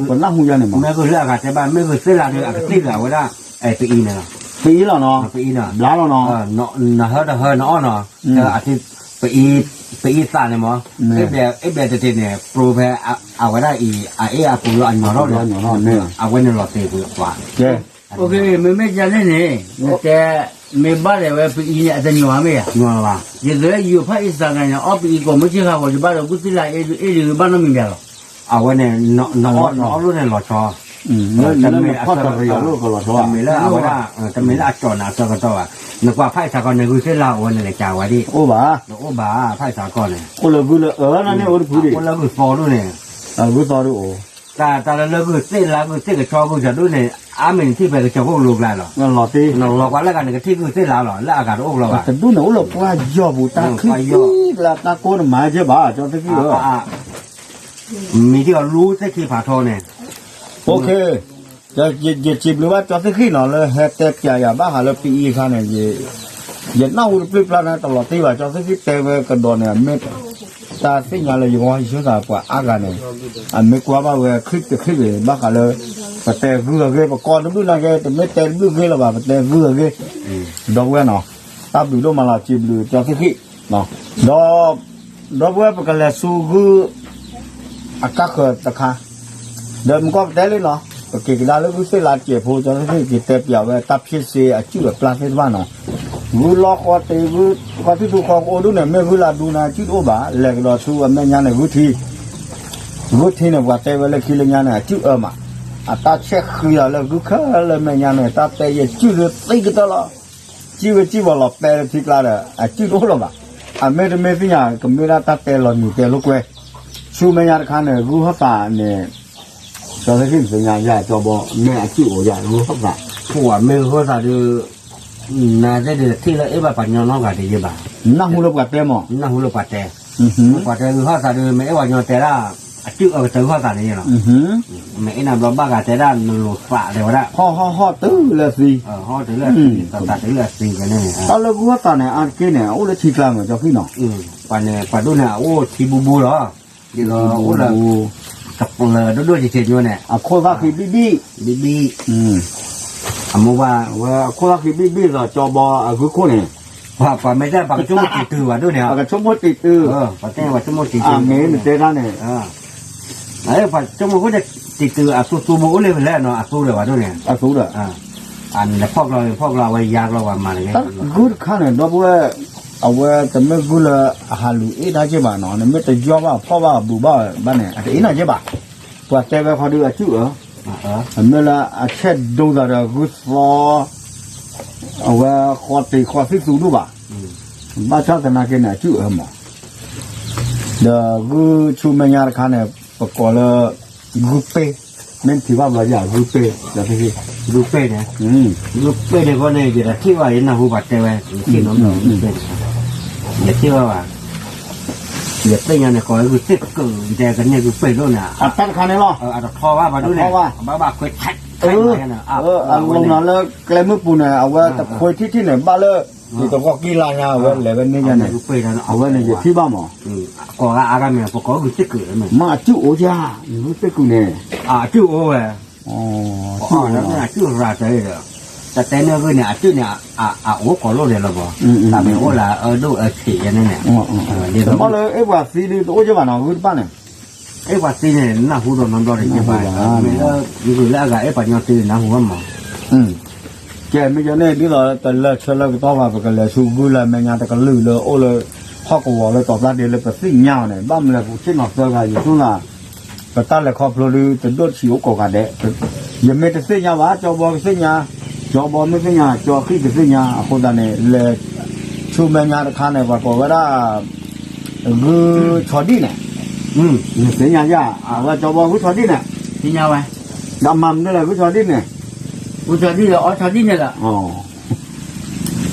ပနၢ်ဟူယါန့ၣ်မး, မ့ၢ်ဂုၢ်လၢအဂၤတဲဘၣ် မ့ၢ်ဂုၢ်သ့ၣ်လါဒီး အကသ့ၣ်ဂၤဝဲဒၣ်, ပအံၤန့ၣ်လီၤ, ပအံၤလီၤနီၤ, ပအံၤနီၤ, ဘျါလီၤနီၤ, နဟၢတဟၢနအီၣ်နီၤ, ပအံၤသးန့ၣ်မး, အ့ၣ်ဘျဲၣ်တတ့ၢ်န့ၣ် ပြိဖဲ, အဝဲဒၣ်အံၤ အအ့ၣ်အပူၤလီၤအညီၣ်ထီၣ်န့ၣ်, အဝဲန့ၣ်လီၤသ့ၣ်ပှၤ မ့မ့ၢ်ကန့ၣ်န့ၣ်, နတဲ, မ့ၢ်ဘၣ်လဲၣ်ဝဲပအံၤန့ၣ် အတညီၣ်မ့ၢ်ဧါ, ယသးလၢယိၤဖးအ့ၣ်စၢ်ဂၤန့ၣ် အီၣ်ပအံၤကိးမုၢ်ဆ့ၣ်ခါဃီ ယဘၣ်ဒီးဂုၢ်သ့ၣ်လါအ့ၣ်ဒုးဘၣ်နီတမံၤဘၣ်လီၤ, အဝဲန့ၣ်, နအီၣ်လိၣ်န့ၣ်လီၤဆီ, တမ့ၢ်လၢအဝဲဒၣ်, တမ့ၢ်လၢအကၠီၣ်နၤအဆၢကတီၢ်ဘၣ်, နကွၢ်ဖးအ့ၣ်စၢ်ခီန့ၣ် ဂုၢ်သ့ၣ်လါအဝဲန့ၣ်လဲၤကးဝဲဒၣ်, တအိၣ်ဘၣ်, တအိၣ်ဘၣ် ဖးအ့ၣ်စၢ်ခီန့ၣ်, အိၣ်လၢဂုၢ်လၢအၢန့ၣ်အိၣ်တဖုဒံး, အိၣ်လၢဂုၢ်သီဒိၣ်န့ၣ်, ဂုၢ်သီဒိၣ်အိၣ် တၢ်လၢလၢဂုၢ်သ့ၣ်လါဂုၢ်သ့ၣ်ကဆီဂုၢ်စၢ်ဒိၣ်န့ၣ် အါမ့ၢ်နထံၣ်ဖဲကစၢၢ်ခိၣ်လိၤကျါလီၤ, နလီၤကွၢ်လၢဂၤန့ၣ် ကထံၣ်ဂုၢ်သ့ၣ်လါလီၤ လၢအဂၤတအိၣ်လီၤဘၣ်, တဒူၣ်န့ၣ်အိၣ်လၢပှၢ်ယီၤပူၤ တၢ်ချံလၢတၢ်ကိးန့ၣ်မၤကဲဘၣ် ကၠီသ့ၣ်ခံဧၢ, မံၤထံၣ်အီၤလူသ့ၣ်ခံဖးထီန့ၣ်, ယစံးဘျုးဘၣ်ကၠီသ့ၣ်ခံနီၤ လၢဟဲတဲပျးယၤဘၣ်ဃးလၢပအံၤအခါန့ၣ်, ယနၢ်ဟူတပျုၢ်ပျၢ်န့ၣ် တလီၤတံၢ်ဘၣ် ကၠီသ့ၣ်ခံတဲဝဲကဒီးန့ၣ် မ့ၢ်တၢ်သ့ၣ်ညါလၢယဂီၢ်ယဆိသးပှၤအါဂၤန့ၣ်, အမ့ၢ်ကွၢ်ဘၣ်ဝဲချံတချံဂ့ၤ ဘၣ်ဃးလၢ ပတဲဂုၢ်အဂ့ၢ် ပကိးတဘျုးနာ်က့ တမ့ၢ်တဲတဘျုးဂ့ၢ်လၢၤဘၣ် ပတဲဂုၢ်အဂ့ၢ်, ဒီပုၢ်ဝဲၢ်နီၤ, တၢ်ဘျုးဒိၣ်မးလီၤ စံးဘျုးကၠီသ့ၣ်ခံ, ဒီး ဒီပုၢ်ဝဲၢ် ပကလဲၤဆူဂုၢ် အကါဃၢၤတခါ, ဒီးမ့ၢ်ကီၢ်ပတဲလံနီၤ, ပက့ၤကဒါလၢဂုၢ်သ့ၣ်လါစဲးဖိ ကၠီသ့ၣ်ခံက့ၤတဲပျးဝဲတၢ်ဖံးစ့အစုၣ်အပျၢ်သ့ၣ်တဖၣ်နီၤ, ဂုၢ်လီၢ်ဃီတ့ ဂုၢ်ခီထံၣ်သူခီကအိၣ်ဒိၣ်န့ၣ် မ့ၢ်ဂုၢ်လါဒူန့ၣ် အစုၣ်တအိၣ်ဘၣ်, လဲၤကဒီးဆူအမဲာ်ညါန့ၣ် ဂုၢ်ထံ ဂုၢ်ထံန့ၣ် ပှၤတဲဝဲလၢခံလၢညါန့ၣ် အစုၣ်အၢမး, အတၢ်ဆဲးဃံလီၤလၢဂုၢ်ခဲလၢာ်မဲာ်ညါန့ၣ် တၢ်တဲယစုၣ်သ့သံကတၢၢ်လီၤ, စံၣ်ဝဲစံၣ်ဝဲလီၤပဲလၢထံကျါဒီး အစုၣ်တအိၣ်လၢၤဘၣ်, အမ့ၢ်တမ့ၢ်သ့ၣ်ညါ ကမ့ၢ်ဒၣ်တၢ်တဲလီၤနံၤတဲလိာ်ကွဲ, ဆူမဲာ်ညါတခါန့ၣ် ဂုၢ်ဟီၣ်သးန့ၣ် ကၠီသ့ၣ်ခံသ့ၣ်ညါယၤကၠီဘီ မ့ၢ်အစုၣ်အိၣ်ယၤဂုၢ်ဟီၣ်သး, ပှၤမ့ၢ်ဂုၢ်ဟီၣ်သးဒီး နသ့ၣ်ဒုးထံၣ်လၢအ့ၣ်ဘၣ်ပှၤညီနီတဂၤတယ့ဘၣ်, နၢ်ဟူလၢပှၤတဲမး, နၢ်ဟူလၢပှၤတဲ, ပှၤတဲဂုၢ်ဟီၣ်သးဒီး မ့ၢ်အဲၣ်ပှၤညီတဲဒၣ် အစုၣ်အကတၢၢ်ဟီၣ်သးန့ၣ်လီၤ. မ့ၢ်အဲၣ်နၤဘျီဘၣ်ဂၤတဲဒၣ်နလိၤသးတဲဝဲဒၣ်, ဟီၣ်ဟီၣ်ဟီၣ်တုၤလၢသံ, ဟီၣ်တုၤလၢသံ, သးတုၤလၢသံန့ၣ်, တၢ်လၢဂုၢ်ဟီၣ်သးန့ၣ် အါတက့ၢ်န့ၣ် အအိၣ်လၢထံကျါမး ကၠီဃံနီၤ, ပှၤန့ၣ် ပှၤဒိၣ်န့ၣ် အအိၣ်ထံဘူဘူလီၤ, ဒ်သိးအိၣ်လၢ ကပျၢၤဒိၣ်ဒိၣ်ဆံးဆံးညိန့ၣ်, အခိၣ်သၣ်ဃံဘံၣ်ဘံၣ်, ဘံၣ်ဘံၣ်, အမိၢ်ဝဲ အဝဲအခိၣ်သၣ်ဃံဘံၣ်ဘံၣ်ဒီး ကၠီဘီအဂုၢ်ခိၣ်န့ၣ် ပှၤမ့ၢ်တဲ ပှၤကဆိကမိၣ်တံာ်တုၤဘၣ်ဒိၣ်န့ၣ်, ပှၤကဆိကမိၣ်တံာ်တုၤ, ပှၤတဲပှၤဆိကမိၣ်တံာ်တုၤ, မ့ၢ်နတဲတၢ်န့ၣ်, ပှၤဆိကမိၣ်ဃိတံာ်တုၤ အသူသူဘိအိၣ်လၢဖဲလဲၣ်နီၤ အသူဒီးဘၣ်ဒိၣ်န့ၣ်, အသူဒီး, နဖီၣ်ကျီဖီၣ်ကျီ အဝဲယါကျီပှၤမၤတဂ့ၤ, ဂုၢ်တခါန့ၣ် ဒီပုၢ်ဝဲၢ်, အဝဲတမ့ၢ်ဂုၢ်လၢအဟးလူၤအ့ၣ်တၢ်က့ၢ်ဘၣ်နီၤ, နမ့ၢ်တယီၢ်ဘၣ်ဖီၣ်ဘၣ်ဘူးဘၣ်ဘၣ်န့ၣ် အတအ့ၣ်နၤက့ၢ်ဘၣ်, ပှၤတဲဝဲခီဒုးအစုၣ်အၢ အမ့ၢ်လၢအဆဲးဒိသးဒီးဂုၢ်သီ, အဝဲဃီတံၤဃီသံၣ်သူဒိၣ်ဘၣ်, ဘၣ်ဆၣ်သနာ်က့န့ၣ် အစုၣ်အၢမး, ဒီးဂုၢ်ဆူမဲာ်ညါတခါန့ၣ် ပကိးလၢ ဂုၢ်ပ့ၢ်, မ့ၢ်ထံၣ်ဘၣ်ဘျီယၤ ဂုၢ်ပ့ၢ်, ဂုၢ်ပ့ၢ်န့ၣ်, ဂုၢ်ပ့ၢ်န့ၣ်ဃီန့ၣ် ယတထံၣ်ဘၣ် ယနၢ်ဟူပှၤတဲဝဲ, ယထံၣ်ဘၣ်ဘၣ်, ယသ့ၣ်ညါန့ၣ် ကိးဝဲဂုၢ်သ့ၣ်ကုာ် ယတဲကန့ၢ်ဂုၢ်ပ့ၢ်ဒိၣ်န့ၣ်, အတၢ်တခါန့ၣ်လီၤ, အတထီဘၣ်ဘၣ်ဒိၣ်န့ၣ်, ဘၣ်ဘၣ်ခွဲးဆဲး, အလီၤနၤလၢကျဲမုၢ်ပူၤန့ၣ် အဝဲတခွဲးထံၣ်ထံၣ်န့ၣ် ဘၣ်လၢ ယတဂီၢ်ကံလါညါ အဝဲလဲၤဝဲန့ၢ်ယၤန့ၣ်, အဝဲန့ၣ်ယထံၣ်ဘၣ်မး, ကိးဂၤအါဂၤမ့ၢ် ပကိးဂုၢ်သ့ၣ်ကုာ်, မ့ၢ်အစုၣ်အိၣ်ယၤ, ဂုၢ်သ့ၣ်ကုာ်န့ၣ်, အစုၣ်အိၣ်ဝဲ အစုၣ်ရၤတၢ်ဒီး, တတဲန့ၢ်ဂုၢ်န့ၣ် အစုၣ်န့ၣ် အအိၣ်ကိးလိာ်ဒဲးလီၤဘၣ်, တၢ်မ့ၢ်အိၣ်လၢအအၢဒိၣ်အဆံးယဲန့ၣ်န့ၣ်, ဘၣ်လၢအ့ၣ်ပှၤသံဒုးတအိၣ်က့ဘၣ်နီၤ ဂုၢ်တပၣ်န့ၣ်, အ့ၣ်ပှၤသံန့ၣ် နၢ်ဟူဒီးနီတဘျီတက့ၢ်ဘၣ်, မ့ၢ်လၢဂုၢ်လၢအဂၤအ့ၣ်ပှၤညီသံနၢ်ဟူဘၣ်မး ကဲ မ့ၢ်ယန့ၣ် ဒ်သိးတလၢဆၢလၢကတီၢ်ဘၣ် ပကလဲၤဆူဂုၢ်လၢမဲာ်ညါတကလုာ်လၢအိၣ်လၢ ဟီၣ်ကဝီၤလၢတီၤသၣ်ဒ့လၢပသ့ၣ်ညါအီၤန့ၣ် ဘၣ်မနုၤလဲၣ် ပဆ့ၣ်နီၤသၢဂၤ ယဆိကမိၣ် ပတၢ်လဲၤခီဖျိဒုး တဒိၣ်ဆံးအိၣ်ကိးဂၤဒဲး, ယမ့ၢ်တသ့ၣ်ညါဘၣ် ကၠီဘီကသ့ၣ်ညါ, ကၠီဘီမ့ၢ်သ့ၣ်ညါ ကၠီဃံၣ်ကသ့ၣ်ညါ အဃိသတးန့ၣ် လဲၤဆူမဲာ်ညါတခါန့ၣ် ပှၤကိးဝဲဒၣ် ဂုၢ်ဆီဒံၣ်န့ၣ်, နသ့ၣ်ညါယၤ အဝဲကၠီဘီဂုၢ်ဆီဒံၣ်န့ၣ်, သ့ၣ်ညါဝဲ, ဒီးမၤမနုၤလဲၣ် ဂုၢ်ဆီဒံၣ်န့ၣ်, ဂုၢ်ဆီဒံၣ်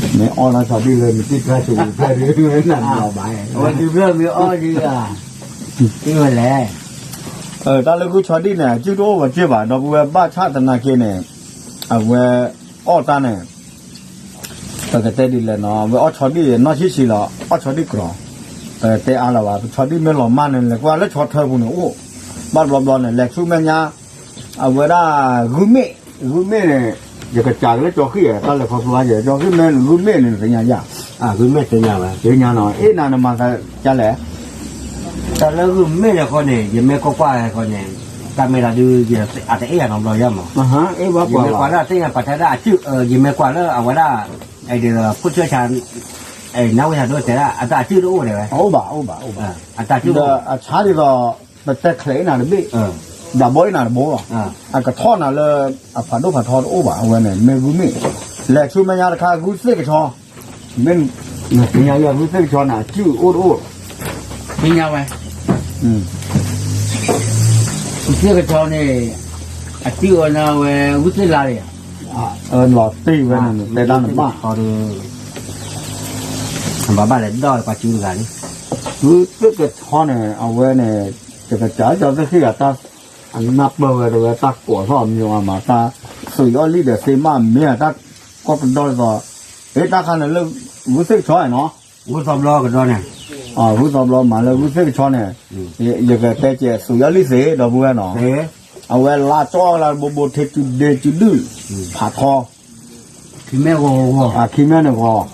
လၢအီဆီဒံၣ်န့ၣ်လီၤ, မ့ၢ်အီလီၤဆီဒံၣ်လၢနတံၢ်တၢ်ဆိးဖျဲၣ်ဒုး နဘၣ်, အဝဲဒုးဖျၢၣ်မ့ၢ်အီဒုး, သ့ၣ်ဝဲလဲၣ်, တၢ်လၢဂုၢ်ဆီဒံၣ်န့ၣ် အစုၣ်တအိၣ်ဝဲက့ၢ်ဘၣ် ဒီပုၢ်ဝဲၢ် ဘၣ်ဆၣ်သနာ်က့န့ၣ်, အဝဲအီၣ်တၢ်န့ၣ် ပကတဲဒ်လဲၣ်နီၤ အဝဲအီၣ်ဆီဒံၣ် နီၢ်ဆံးဆံးလီၤ အီၣ်ဆီဒံၣ်ကြီ, ပတဲအါလၢၤဘၣ် ပဆီဒံၣ်မ့ၢ်လီၤမၢ်န့ၣ် လဲၤကွၢ်လၢဆီထၢပူၤန့ၣ်အိၣ်, ဘၣ်ဘျီဘျီန့ၣ် လဲၤဆူမဲာ်ညါ, အဝဲဒၣ် ဂုၢ်မ့ၣ်, ဂုၢ်မ့ၣ်န့ၣ်, ယကစးကလၢကၠီဃံၣ် တၢ်လဲၤခီဖျိအါယဲ ကၠီဃံၣ်မ့ၢ်ဂုၢ်မ့ၣ်န့ၣ် နသ့ၣ်ညါယၤ, ဂုၢ်မ့ၣ်သ့ၣ်ညါဝဲ သ့ၣ်ညါနီၤ အ့ၣ်နၤနမၤသးဒ်လဲၣ် တၢ်လၢဂုၢ်မ့ၣ်န့ၣ်ဃီန့ၣ် ယမ့ၢ်ကွၢ်ကွၢ်ဃီန့ၣ်, တၢ်မ့ၢ်တၢ်ဒုး အတအဲၣ်ယၤနီတဘျီယါမး, ယမ့ၢ်ကွၢ်လၢအသ့ၣ်ညါပှၤတဲဒၣ်အစုၣ်အၢ ယမ့ၢ်ကွၢ်လၢအဝဲဒၣ်, ဒီးဖိဆၢဆါ, နၢ်ဝဲဆၣ်ဒိၣ်တဲဒၣ် အတၢ်စုၣ်တအိၣ်ဒဲးဝဲ, အိၣ်ဘၣ်အိၣ်ဘၣ်အိၣ်ဘၣ်, အတၢ်စုၣ်ဒီးအဆါဒ်သိး, ပတဲချဲးအ့ၣ်နၤတဘ့ၣ်, ဒၣ်ဘီအ့ၣ်နၤတဘိလီၤ, အကထီၣ်နၤလၢ, အဖးဒိၣ်ဖးထီတအိၣ်ဘၣ် အဝဲန့ၣ် မ့ၢ်ဂုၢ်မ့ၣ်, လဲၤဆူမဲာ်ညါတခါဂုၢ်သ့ၣ်ကဆီ မ့ၢ်, နသ့ၣ်ညါယၤဂုၢ်သ့ၣ်ကဆီန့ၣ် အစုၣ်အိၣ်တအိၣ်, သ့ၣ်ညါဝဲ, ဂုၢ်သ့ၣ်ကဆီန့ၣ်, အစုၣ်အၢန့ၣ်ဝဲဂုၢ်သ့ၣ်လါန့ၣ်, အၢလီၤတ့ၢ်ဝဲန့ၣ် တဲတၢ်နဘၣ်, ဘၣ်ဘၣ်လဲၤဒီးပှၤစုတဂၤန့ၣ်, ဂုၢ်သ့ၣ်ကဆီန့ၣ် အဝဲန့ၣ်, တကစၢ်ကၠီသ့ၣ်ဃံဂၤတၢ်, အနၢ်ပၢၢ်ဝဲတဝဲတၢ်ကိးထီၣ်မံၤအမး တၢ်သူးယီၣ်လံၣ်ဒီးသ့မးမ့ၢ်အတၢ်ကီၢ်ကဒီးဒ်သိး, အ့ၣ်တၢ်ခါန့ၣ်လၢ, ဂုၢ်သ့ၣ်ကဆီန့ၣ်နီၤ, ဂုၢ်သီဘျီကဒီးန့ၣ်, ဂုၢ်သီဘျီမးလၢဂုၢ်သ့ၣ်ကဆီန့ၣ်, ယကတဲကဲးသူးယီၣ်လံၣ်သ့ဒီပုၢ်ဝဲၢ်နီၤ, အဝဲလါကၠီလါဘိဘိထဲစုဒ့စုဒုၣ်, ဖးထီ ခံမဲၢ်ဂီၤဂီၤ, ခံမဲၢ်န့ၣ်ဂီၤ,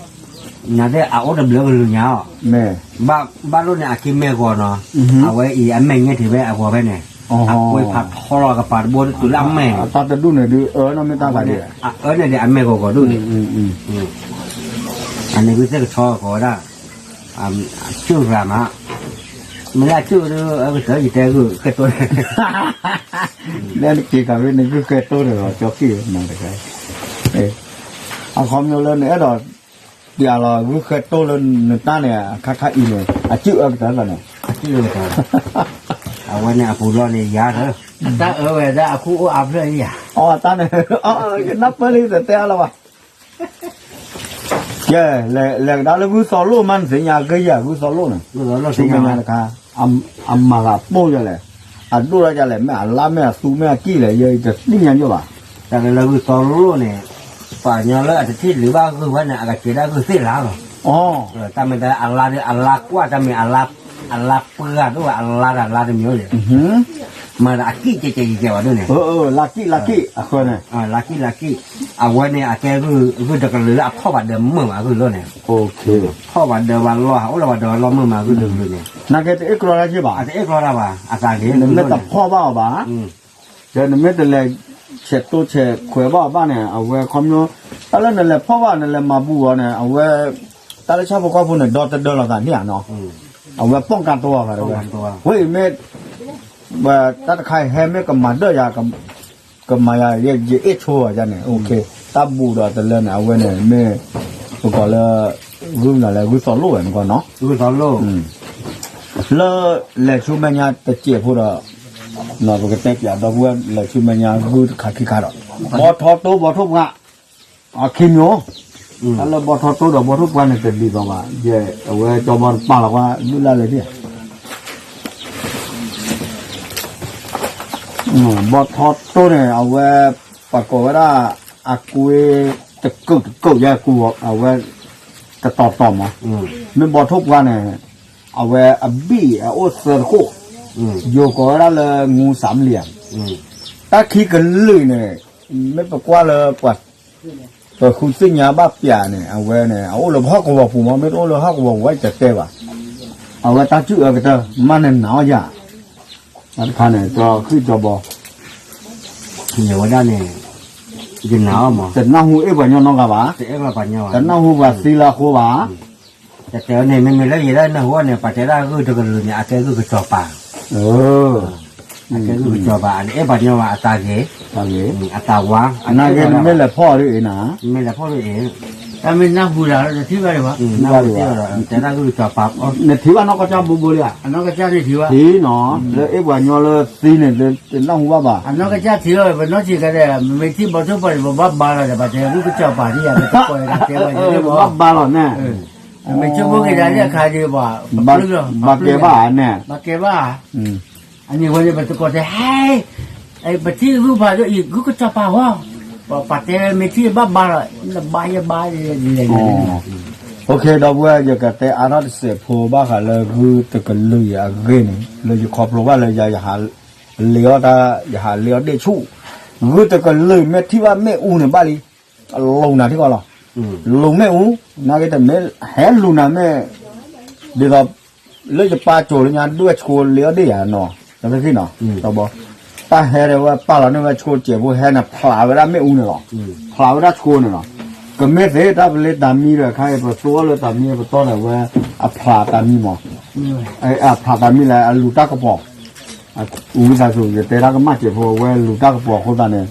နသ့ၣ်အအိၣ်တဘျုးကလုာ်ညါအီၤ, မ့ၢ်, ဘၣ်လိၣ်န့ၣ်အခံမဲၢ်ဂီၤနီၤ, အဝဲအံၤအမဲာ်ညါထံးဝဲအဂီၤဖဲန့ၣ်, အကွ့ဖးထီလီၤကပၤတဘိတတုၤလၢအမဲာ်, တၢ်တဒူၣ်န့ၣ်ဒုးအၢနီတမ့ၢ်တၢ်ဘၣ်ဒံး, အအၢန့ၣ်ဒံးအမဲာ်ဂီၤဂီၤဒိၣ်န့ၣ်, အန့ၣ်ဂုၢ်သ့ၣ်ကဆီကိးဝဲဒၣ်, အစုၣ်ရၤမး, မ့ၢ်လၢအစုၣ်ဒုး အကတၢၢ်ယတဲဂုၢ်ဃဲတိၢ်န့ၣ် လၢနက့ၤကးရ့နဂုၢ်ဃဲတိၢ်တဂီၤကၠီက့ၢ်မးတဂၤ, အခီပညီလၢနအဲၣ်ဒိး, ပျးလီၤဂုၢ်ဃဲတိၢ်လၢနတၢ်န့ၣ် အခါခါအံၤန့ၣ် အစုၣ်အၢကတၢၢ်လီၤန့ၣ်, အဝဲန့ၣ်အပူၤလီၤန့ၣ်ယၤလၢ, တၢ်အၢဝဲဒၣ်အခိၣ်အိၣ်အါဖျၢၣ်ယၤ, အတၢ်န့ၣ်, ယနၢ်ပၢၢ်လံတတဲအါလီၤဘၣ် ကဲ, လဲၤကဒါလၢဂုၢ်သီလိၣ်မး နသ့ၣ်ညါကဲယၤ ဂုၢ်သီလိၣ်န့ၣ်, ဆူမဲာ်ညါတခါ, အမၤသးပိၢ်ယဲလဲၣ်, အဒိၣ်ထီၣ်ဒ်လဲၣ်, မ့ၢ်အလါ မ့ၢ်အသူ မ့ၢ်အကံၣ်လဲၣ်, ယတသ့ၣ်ညါယိၣ်ဘၣ်. တၢ်လၢဂုၢ်သီလိၣ်န့ၣ်, ပှၤကညီလၢအတထံၣ်လုာ်ဘၣ်ဂုၢ်ဝဲန့ၣ် အကကဲဒၣ်ဂုၢ်သ့ၣ်လါလီၤ. တၢ်မ့ၢ်တၢ်အလါဒီး အလါကွၢ် တၢ်မ့ၢ်အလါပှၢ်ဒိၣ်ဝဲ အလါတၢ်လါတမံၤန့ၣ်, မၤဒီးအကံၣ်ကဲကဲကဲကဲဝဲဒၣ်န့ၣ်, လါကံၣ် လါကံၣ်အဃၢန့ၣ်, လါကံၣ် လါကံၣ်, အဝဲန့ၣ် အကဲဂုၢ်တကလုာ်လၢအဖီၣ်ဘၣ်ဒၢးမုာ်မး ဂုၢ်လိၣ်န့ၣ်, ဖီၣ်ဘၣ်ဒၢးဘၣ်လီၢ် အိၣ်လၢဘၣ်ဒၢးလီၢ်မုာ်မး ဂုၢ်တကလုာ်န့ၣ်, နာ်က့တအ့ၣ်ကျီတၢ်က့ဘၣ်, အတအ့ၣ်ကျီတၢ်ဘၣ် အသးက့ၤ, နမ့ၢ်တဖီၣ်ဘၣ်အီၤဘၣ် ဒီးနမ့ၢ်တလဲၤဆဲးတိဆဲးခွဲးဘၣ်အီၤဘၣ်န့ၣ် အဝဲခီဖျိ တၢ်လၢနလဲၤဖီၣ်ဘၣ် နလဲၤမၤဘူးအီၤန့ၣ် အဝဲ တၢ်လၢဆၣ်ဖိကီၢ်ဖိန့ၣ် ဒီတဒၢလီၤသးန့ၣ်ဧါနီၤ, အဝဲပိာ်ကါတိအီၤဂၤတဝဲ, ဝဲအံၤမ့ၢ် တၢ်တခါအံၤဟဲမ့ၢ်ကမၤဒၢၣ်ယၤ ကမၤယၤ ယအ့ၣ်ဆိယၤန့ၣ် တၢ်ဘူးဒီးတလၢန့ၣ် အဝဲန့ၣ်မ့ၢ် ပကိးလၢ ဂုၢ်မနုၤလဲၣ် ဂုၢ်သီလိၣ်ဝဲန့ၣ်ကီးနီၤ, လၢလဲၤဆူမဲာ်ညါတစဲးဖိဒီး ပကတဲပၠးဒီပုၢ်ဝဲၢ် လဲၤဆူမဲာ်ညါဂုၢ်တခါခံခါဒီး ဘီထီတိဘီထိၣ်ပှၢ် အခံမၠိ, တၢ်လၢဘီထီတိဒီးဘီထိၣ်ပှၢ်န့ၣ် တဒ်သိးဘၣ်, ယဲအဝဲကၠီဘီတပာ်လီၤကွၢ် ဒုၣ်လၢ်လၢဒ် ဘီထီတိန့ၣ် အဝဲ ပှၤကိးဝဲဒၣ် အကွ့ တကုာ်တကုာ်ယဲ အဝဲ တတီၤတီၤမး, မ့ၢ်ဘီထိၣ်ပှၢ်န့ၣ် အဝဲအဘံၣ်အအိၣ်သၢတခိၣ်, ယိၤကိးဝဲဒၣ်လၢ ငူစၢ်မလံၤဧါ, တၢ်ခံကလုာ်န့ၣ် မ့ၢ်ပကွၢ်လၢပှၤ ပဃုသ့ၣ်ညါဘၣ်ပၠးန့ၣ် အဝဲန့ၣ် အအိၣ်လၢပဟီၣ်ကဝီၤပူၤမး, မ့ၢ်တအိၣ်လၢဟီၣ်ကဝီၤပူၤဘၣ် ယတတဲဘၣ်, အဝဲတၢ်စုၣ်အၢကတၢၢ် မ့ၢ်နနာ်အီၤယၤ, တၢ်တခါန့ၣ် ကၠီဃံၣ်ကၠီဘီ ယဝဲဒၣ်န့ၣ် ယနာ်အီၤမး, တနၢ်ဟူအ့ၣ်ပှၤညီနီတဂၤဘၣ်, တနၢ်ဟူပှၤသံလၢအဃိဘၣ်, ယတဲဝဲန့ၣ် မ့မ့ၢ်လၢယဲဒၣ်နၢ်ဟူအီၤန့ၣ် ပှၤတဲဒၣ်ဂုၢ်တကလုာ်န့ၣ် အကဲဂုၢ်ကစီၤပၤ အကဲဂုၢ်ကစီၤပၤ အတအဲၣ်ပှၤညီဘၣ် အတၢ်ဂ့ၤ, အတၢ်ဝါ, နာ်က့နမ့ၢ်လဲၤဖီၣ်ဒ်အံၤနၤ, မ့ၢ်လဲၤဖီၣ်ဒ်အံၤ, တၢ်မ့ၢ်နၢ်ဟူဒၣ်လၢတထံၣ်ဘၣ်ဒံးဘၣ်, တဲဒၣ်ဂုၢ်ကစီၤပၤ, နထံၣ်ဘၣ်နီၢ်ကစၢ်ဘိဘိလံဧါ, အနီၢ်ကစၢ်န့ၣ်ထံၣ်ဘၣ်, ထံၣ်နီၤ, လၢအ့ၣ်ပှၤညီလၢသံန့ၣ် တနၢ်ဟူဘၣ်ဘၣ်, အနီၢ်ကစၢ်ထံၣ်လီၤ ပနီၢ်ဆံးကဲဒဲး မ့ၢ်ထံၣ်ဘီထိၣ်ပှၢ်န့ၣ် ပဘၣ်ဘါလီၤဒီး ပှၤတဲဂုၢ်ကစီၤပၤဒ်ယၤ ပတကိးယၤတဲဝဲ ပဘၣ်ဘါလီၤန့ၣ် မ့ၢ်ဆိကမိၣ်က့ၤဒၣ်လၢအခါဒီးပှၤ ဘၣ်ကဲဘၣ်န့ၣ်, ဘၣ်ကဲဘၣ်, အန့ၣ်ဝဲန့ၣ် ပတကိးတဲ ဟဲ, ပထံၣ်ဂုၢ်ဖးဒိၣ်အံၤ ဂုၢ်ကစီၤပၤဝဲ, ပှၤတဲမ့ၢ်ထံၣ်ဘၣ်ဘါလီၤ နဘါယဘါ, ဒီပုၢ်ဝဲၢ် ယကတဲအါထီၣ်တစဲးဖိဘၣ်ဃးလၢဂုၢ်တကလုာ်အဂ့ၢ်န့ၣ် လၢယခီဖျိဘၣ်လၢယၤ ယဟးလ့အီၣ်တၢ် ယဟးလ့အီၣ်ဒ့ၣ်ဆူၣ်, ဂုၢ်တကလုာ်မ့ၢ်ထံၣ်ဘၣ်မ့ၣ်အူန့ၣ်ဘၣ်လံ, လူၤနၤထံကီၢ်လီၤ, လူၤမ့ၣ်အူ, နာ်က့တမ့ၢ်ဟဲလူၤနၤမ့ၢ်, ဒ်သိး လၢယပၢ်ကိၤလၢညါဒွဲၣ်ဆိလ့အီၣ်ဒ့ၣ်ယၤနီၤ, တၢ်သ့ၣ်နီၤ, တဘီ, တၢ်ဟဲဒၣ်ဝဲပာ်လီၤန့ၢ်ဝဲဆိစဲးဖိဟဲန့ၣ် ဖျးဝဲဒၣ်မ့ၣ်အူန့ၣ်လီၤ, ဖျးဝဲဒၣ်ဆိန့ၣ်လီၤ, ကမ့ၢ်သ့တၢ်ပလ့တၢ်မံဒီး ခါအံၤပသိအီၤလၢတၢ်မံပတီၢ်ဒီးဝဲ, အဖျးတၢ်မံမး, အဖျးတၢ်မံလၢအလူၤတၢ်ကပီၤ, ဝံသးစူၤ ယတဲတၢ်ကမၣ်စဲးဖိ အဝဲလူၤတၢ်ကပီၤအဃိသတးန့ၣ်,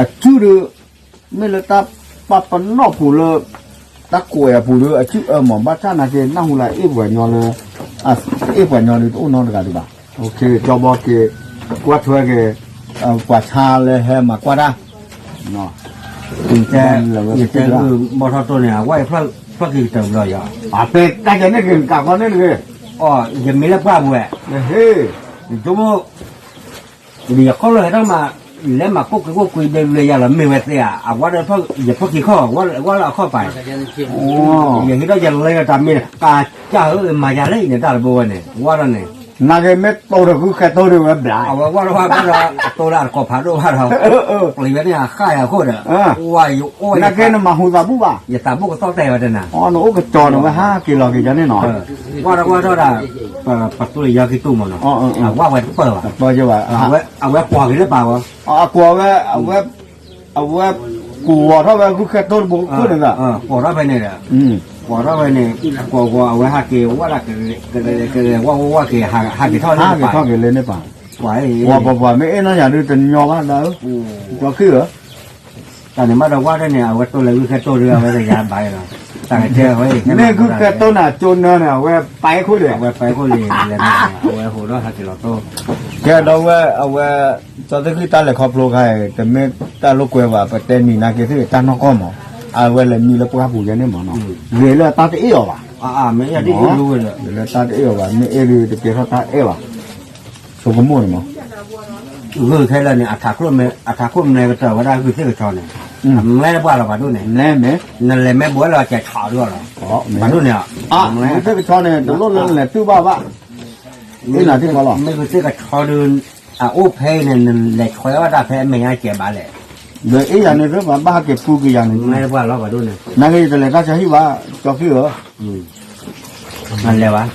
အစုဒုး မ့ၢ်လၢတၢ်ပာ်ပနီၣ်ပူၤလၢ တၢ်ကွဲးအပူၤဒီး အစုအၢမး ဘၣ်ဆၣ်နာ်က့ နၢ်ဟူလၢအ့ၣ်ပှၤညီလၢ အ့ၣ်ပှၤညီဒီးတအိၣ်နီတဂၤဒံးဘၣ်. ကၠီဘီက့ၤ ကွၢ်ထွဲက့ၤ ပှၤဆါလၢဟဲမၤကွၢ်တၢ်, ယတဲဂုၢ်ဘီထီၣ်တိန့ၣ် အဝဲဖျီၣ်က့ၤကတၢၢ်ဘျီယၤ, အတဲတၢ်ယၤန့ၣ်က့ၤ နကးခီန့ၣ်တဂ့ၤ, ယမ့ၢ်လၢပှၢ်ပူၤဝဲ, ယဆိကမိၣ် ယခီၣ်လၢဟဲထီၣ်မး လဲၤမၤကိၣ်က့ၤကိၣ်ကွံာ်ဘဲဘျဲယၤလီၤ မ့ၢ်ဝဲသ့ဧါ, အဝဲဒီး ယဖီၣ်ခံခီၣ် ဝဲလၢအခီၣ်ပၤ, ယဟံးထီၣ်ယလဲၤဒီးတၢ်မ့ၢ် ကးကၢ်ဧၢ မၤယၤလဲၣ်အံၤန့ၣ် တၢ်တဘိဝဲန့ၣ် ဝဲဒီးန့ၣ်, နာ်က့မ့ၢ်တိၢ်ဒီးဂုၢ်ဃဲတိၢ်ဒီးဝဲဘျး, အဝဲဝဲဒီးဝဲဒီး တိၢ်လၢအတကိးဖးဒိၣ်ဘၣ်ဒီး ပျံၤဝဲန့ၣ်အဃၣ်ယၤအဃိဒီး, ဝဲယအိၣ် နာ်က့နမၤဟူသးဘူၣ်ဘၣ်, ယသးဘူၣ်ကသီၣ်တဲဝဲတနၤ, နအိၣ်ကစီၤန့ၣ်ဝဲဟးက့ၤလီၤက့ၤယၤန့ၣ်နီၤ, ဝဲဒီးဝဲဒီး ပတူၢ်လၢယီၤကံတူၢ်မးနီၤ, ဝဲဝဲတပၢၢ်ဘၣ်, အဝဲကွၢ်က့ၤလၢပာ်ဝဲ, အကွၢ်ဝဲ, အဝဲ, ကိးဝီၤထီၣ်ဝဲဂုၢ်ဃဲတိၢ်တဘိခိၣ်န့ၣ်သး, ကိးထီၣ်ဖဲန့ၣ်ဒီး, ကိးထီၣ်ဖဲန့ၣ်, ကိးဝီၤအဝဲဟးက့ၤဝဲဒၣ်, ကလဲၤကလဲၤဝဲဝဲက့ၤ ဟးက့ၤထီၣ်က့ၤလၢန့ၣ်ပာ်, ပှၤ, ပှၤမ့ၢ်အဲၣ်နီၢ်ယၤဒုးတညီဘၣ်ဒၣ်, ကၠီခံဧၢ တၢ်န့ၣ်ဘၣ်ဒီးဝဲဒၣ်န့ၣ် အဝဲတိၢ်လၢဂုၢ်ဃဲတိၢ်ဒုး အဝဲတယၤဘၣ်လီၤ, တၢ်ကတဲဝဲ, မ့ၢ်ဂုၢ်ဃဲတိၢ်န့ၣ် အကၠိနၢန့ၣ် အဝဲပာ်ခိၣ်လံ, အဝဲပာ်ခိၣ်လံ, အဝဲဟိးထီၣ်ဟးက့ၤလီၤတိၢ်, ကဲဒီးဝဲ, အဝဲ, ကၠီသ့ၣ်ဃံၣ်တၢ်လဲၤခီဖျိခါအံၤ တမ့ၢ်တၢ်လိာ်ကွဲဘၣ် ပတဲမံၤနာ်က့သ့ၣ်တၢ်နီၢ်ကီၢ်မး, အဝဲလဲၤမံလၢပှၢ်ပူၤယဲန့ၣ်မးနီၤ, ဂ့ၤလၢတၢ်တအဲၣ်အီၤဘၣ်, ဂ့ၤလၢတၢ်တအဲၣ်အီၤဘၣ် မ့ၢ်အဲၣ်ဒုးတကဲထီၣ်တၢ်အဲၣ်ဘၣ်, ပကမိၣ်န့ၣ်မး, ဂုာ်ခဲလၢာ်န့ၣ် အထးခိၣ်မ့ၢ်ကတၢၢ်ဝဲဒၣ်ဂုာ်သ့ၣ်ကဆီန့ၣ်, အမဲတပှၢ်လီၤပှၤဒိၣ်န့ၣ်, နလဲၤမဲဘှဲလီၤကဲထီဒိၣ်လီၤ, ပှၤဒိၣ်န့ၣ်, ဂုာ်သ့ၣ်ကဆီန့ၣ် တလိၣ်လၢနလဲၤတုၢ်ဘၣ်ဘၣ်, အ့ၣ်နၤသ့ၣ်ကီလီၤ, မ့ၢ်ဂုာ်သ့ၣ်ကဆီဒုး အအိၣ်ဖဲအံၤန့ၣ် နလဲၤဆွဲဝဲဒၣ်ဖဲအမဲာ်ညါကဲဘၣ်လဲၣ်, ဒီးအ့ၣ်ယၤန့ၣ်သ့ၣ်ပှၤဘၣ်ဟးက့ၤပူက့ၤယၤန့ၣ်, မဲတပှၢ်လီၤပှၤဒိၣ်န့ၣ်, နာ်က့ယတလဲၤတၢ်ဆါဟံၣ်ဘၣ်, ကၠီဃ့ၣ်ဧၢ လဲၤဘၣ်,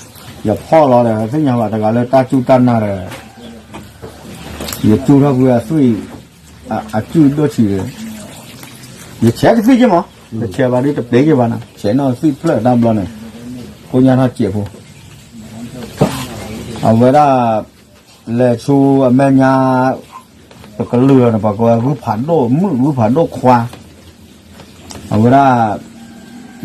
ယဖီၣ်လီၤဒီးသ့ၣ်ညါဘၣ်တဂၤလၢတၢ်စူၢ်တၢ်နာ်ဒီး, ယစူၢ်ထီၣ်ကွံာ်အသွံၣ်, အစူၢ်ဒိၣ်ဆံးဒီး, ယဆဲးကသံၣ်က့မး, ယဆဲးဘၣ်ဒ်တပ့ၤက့ဘၣ်နၤ, ဆဲးနီၣ်သွံၣ်ဖျၢၣ်တၢ်ဘျီန့ၣ်, ကိညါထီၣ်စဲးဖိ, အဝဲဒၣ် လဲၤဆူအမဲာ်ညါ ပကလုာ်လီၤန့ၣ် ပှၤကိးဝဲဂုၢ်ဖးဒိၣ်မုၣ် ဂုၢ်ဖးဒိၣ်ခွါ, အဝဲဒၣ်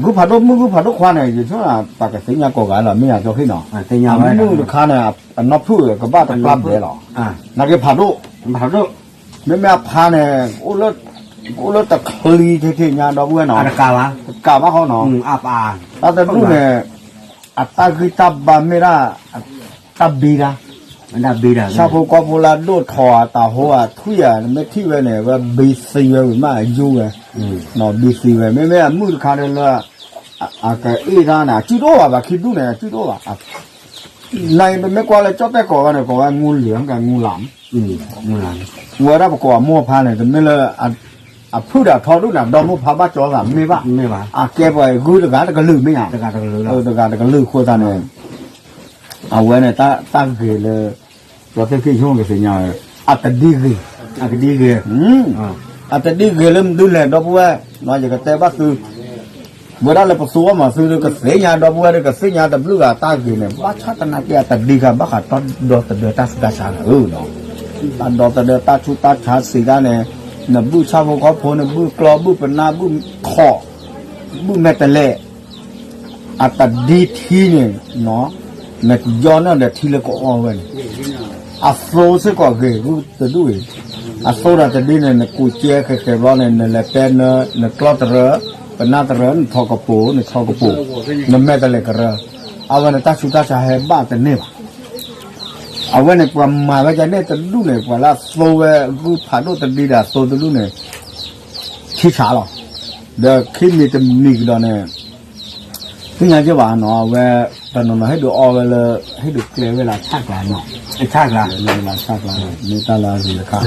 ဂုၢ်ဖးဒိၣ်မုၣ် ဂုၢ်ဖးဒိၣ်ခွါန့ၣ် ယဆိကမိၣ် ပှၤကသ့ၣ်ညါကိးဂၤလီၤ မ့ၢ်ယၤကၠီဃ့ၣ်နီၤ, မုၣ်တခါန့ၣ် အနီၢ်ဖုၣ်ကဘၣ်တကျါဘဲလီၤ, နာ်က့ဖးဒိၣ်, မ့မ့ၢ်အဖါန့ၣ် အိၣ်လၢတချံထံထံညါ ဒီပုၢ်ဝဲၢ်နီၤ, တကးဘၣ်ဃီနီၤ, တၢ်တဒူၣ်န့ၣ် အတၢ်ဂံၢ်တၢ်ဘါမ့ၢ်ဒၣ် တၢ်ဘံတၢ်, ဆၣ်ဖိကီၢ်ဖိလၢအဒိၣ်ထီၣ်အတၢ်ဟိအထွံၣ်ဧါ နမ့ၢ်ထံၣ်ဝဲန့ၣ် ဝဲဘံသံဝဲဝံၤမးအယိဝဲ, ဘံသံဝဲ မ့မ့ၢ်အမုၣ်တခါဒီးလၢ အကအ့ၣ်တၢ်န့ၣ် အစုၣ်တအိၣ်ဘၣ် ပှၤခံဒူၣ်န့ၣ် အစုၣ်တအိၣ်ဘၣ်, နပမ့ၢ်ကွၢ်လၢကၠီၣ်တဲၣ်ကိးဝဲန့ၣ် ကိးဝဲငူလံၤ မ့ၢ်ကငူလၢ် ဝဲဒၣ်ပကိးအမိၢ်ဖါန့ၣ် တမ့ၢ်လၢ အဖုၣ်ဒီးထီဒိၣ်န့ၣ် ဒီမိၢ်ဖါဘၣ်ကၠီသးမ့ၢ်ဘၣ်, အကဲပှၤဂုၢ်တဂၤတကလုာ်မ့ၢ်ဧါ, တဂၤတကလုာ်အဃိသတးန့ၣ် အဝဲန့ၣ်တၢ်ဂ့ၤလၢ ကၠီသ့ၣ်ခ့ၣ်ဆိကသ့ၣ်ညါဝဲ အတဒံဂ့ၤ, အတဒံဂ့ၤ, အတဒံဂ့ၤလၢမနုၤလဲၣ် ဒီပုၢ်ဝဲၢ်, ယကတဲဘၣ်သု ဝဲဒၣ်လၢပသူအီၣ်မၤသုဒီးကသ့ၣ်ညါ ဒီပုၢ်ဝဲၢ်ဒီးကသ့ၣ်ညါတဘျုးဂၤတၢ်ဂ့ၤန့ၣ် ဘၣ်ဆၣ်သနာ်က့အတဒံဂ့ၤ ဘၣ်ဃးတၢ်ဒီသဒၢတၢ်ဆူးတၢ်ဆါန့ၣ်ဧၢ, တၢ်ဒီသဒၢတၢ်ဆူးတၢ်ဆါစံးတၢ်န့ၣ် နဘုၣ်ဆၣ်ဖိကီၢ်ဖိ နဘုၣ်ကျီ ဘုၣ်ပနၢ် ဘုၣ်ခီၣ် ဘုၣ်မဲာ်တဲးလဲး အတဒံထံန့ၣ် နကယီန့ၢ်ဒီးထံလၢကအီဝဲန့ၣ် အသိစ့ၢ်ကီးဂ့ၤ ဂုၢ်တဒူၣ်အံၤ, အသိဒီးတဒံန့ၣ် နကူးကဲဃဲးဃဲးဘျီန့ၣ် နလဲၤတဲနကျီတရၢ ပနၢ်တရၢ နထီၣ်ကပိာ် နထီၣ်ကပိာ် နမဲာ်တဲးလဲးကရၢ, အဝဲန့ၣ်တၢ်ဆူးတၢ်ဆါဟဲဘၣ်တန့ၢ်ဘၣ်. အဝဲန့ၣ် ပှၤမၤဝဲဒ်န့ၣ်တဒူၣ်န့ၣ် ပှၤလၢအသိဝဲ ဂုၢ်ဖးဒိၣ်တဒံဒီးအသိတဒူၣ်န့ၣ် ခံဆးလီၤ. ဒီးခံမံၤတမံၤကဒီးန့ၣ် သ့ၣ်ညါက့ၤဘၣ်နီၤ အဝဲ တနီၤနီၤဟ့ၣ်ဒုးအီဝဲလၢ ဟ့ၣ်ဒုးကျဲဝဲလၢအဆၣ်ကျါနီၤ, အဆၣ်ကျါ လၢအဆၣ်ကျါ မ့ၢ်တၢ်လၢအဂ့ၤတခါ,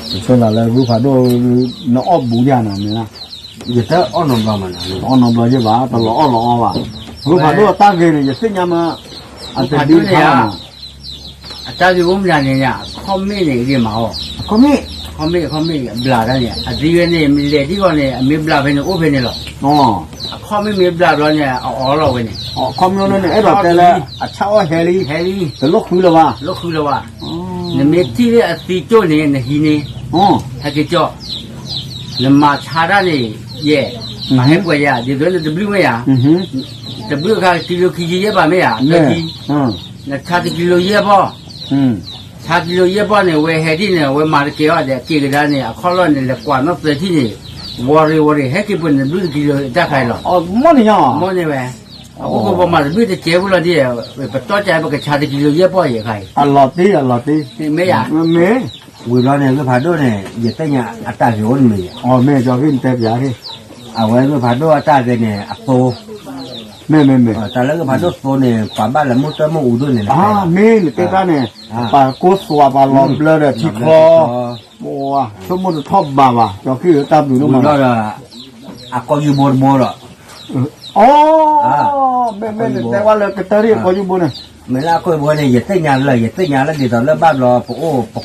ပဆိကမိၣ်လၢဂုၢ်ဖးဒိၣ် နအီၣ်ဘူးယၤနီၤ မ့ၢ် ယတအီၣ်နီတဘျီမးနီၤ, အီၣ်နီတဘျီယ့ၢ်ဘၣ် တလီၤအီၣ်လီၤအီဘၣ်, ဂုၢ်ဖးဒိၣ်အတၢ်ဂ့ၤန့ၣ် ယသ့ၣ်ညါမး အတဒံခါနီၤ အတၢ်ဂ့ၢ်အိၣ်မနုၤန့ၣ် အခီၣ်မ့ၣ်န့ၣ် ဂ့ၤမးအီၤ, အခီၣ်မ့ၣ် အခီၣ်မ့ၣ် အခီၣ်မ့ၣ် အဘျးတၢ်န့ၣ် အသံဝဲန့ၣ် မ့ၢ်လဲၤဒ်ဂီၢ်န့ၣ် အမ့ၢ်ဘျးဖဲန့ၣ် အိၣ်ဖဲန့ၣ်လီၤ. အခီၣ်မ့ၣ်မ့ၢ်ဘျးဘျီန့ၣ် အအီလီၤဝဲန့ၣ်, အခီၣ်မ့ၣ်န့ၣ် အဲၣ်ဒိးတဲလၢ အဆၣ်အီၣ်ဟဲလံ, ဟဲလံ, တလိၣ်ဃုလၢၤဘၣ်, တလိၣ်ဃုလၢၤဘၣ်, နမ့ၢ်ထံၣ်လၢအသံကၠိၣ်န့ၣ် နဟံးန့ၣ်, ဟဲက့ၤကၠီၣ် နမၤဆါတၢ်န့ၣ် ယဲၢ်, ဟဲပှဲၤယၤ ဒ်သိးနတဘျုးမ့ၢ်ယၤ, တဘျုးအခါ ကံလိခံဆံယဲၢ်ဘၣ်မ့ၢ်ယၤ, နထါတကံလိယဲၢ်ဘီ, ထါကံလိယဲၢ်ဘီန့ၣ် ဝဲဟဲဒ်န့ၣ် ဝဲမၤတကဲအီၤဒီး က့ၤကဒါန့ၣ် အခီၣ်လီၢ်န့ၣ် လဲၤကွၢ်နီၣ်သၢထံၣ်န့ၣ်, ဝီရ့ဝီရ့ ဟဲက့ၤပှဲၤနဘျုးတကံလိတၢ်ခါအံၤလီၤ. မ့ၢ်န့ၣ်ဝဲ, အခိၣ်ဃိပမၤတဘျုးတကဲဝဲလီၤဒ်, ပတီၢ်ကပကဆါတကံလိယဲၢ်ဘီအံၤအခါအံၤ, အလီၤတံၢ် အလီၤတံၢ်, မ့ၢ်ယၤ, မ့ၢ် ဝံၤဘျီန့ၣ် ဂုၢ်ဖးဒိၣ်န့ၣ် ယသ့ၣ်ညါအတၢ်ဂ့ၤအိၣ်တမံၤ, မ့ၢ်ကၠီၤဟံၣ်နတဲပျး, အဝဲဂုၢ်ဖးဒိၣ်အတၢ်ဂ့ၤန့ၣ် အသိ, မ့ၢ်မ့ၢ်မ့ၢ်, တၢ်လၢဂုၢ်ဖးဒိၣ်သိန့ၣ် ပှၤဘၣ်လဲၤမုၢ်တၢ်မုၢ်အူဒိၣ်န့ၣ်, မ့ၢ်နတဲတၢ်န့ၣ်, ပှၤကိးသွးပှၤလီၤဘျၢဒီးထံချီ, ဆိကမိၣ်တထီၣ်ဘးဘၣ် ကၠီၤဃံၣ်ဧၢ တၢ်ဘျုးဒိၣ်မးလီၤ, အကီၢ်ယူဘိတဘိလီၤ, အ, မ့မ့ၢ်နတဲဝဲလၢကတၢၢ်ရံၣ်အကီၢ်ယူဘိန့ၣ်, မ့ၢ်လၢအကီၢ်ယူဘိန့ၣ် ယသ့ၣ်ညါလၢ ယသ့ၣ်ညါလၢဒ်သိးလၢဘၣ်ဘျီပအိၣ်ပ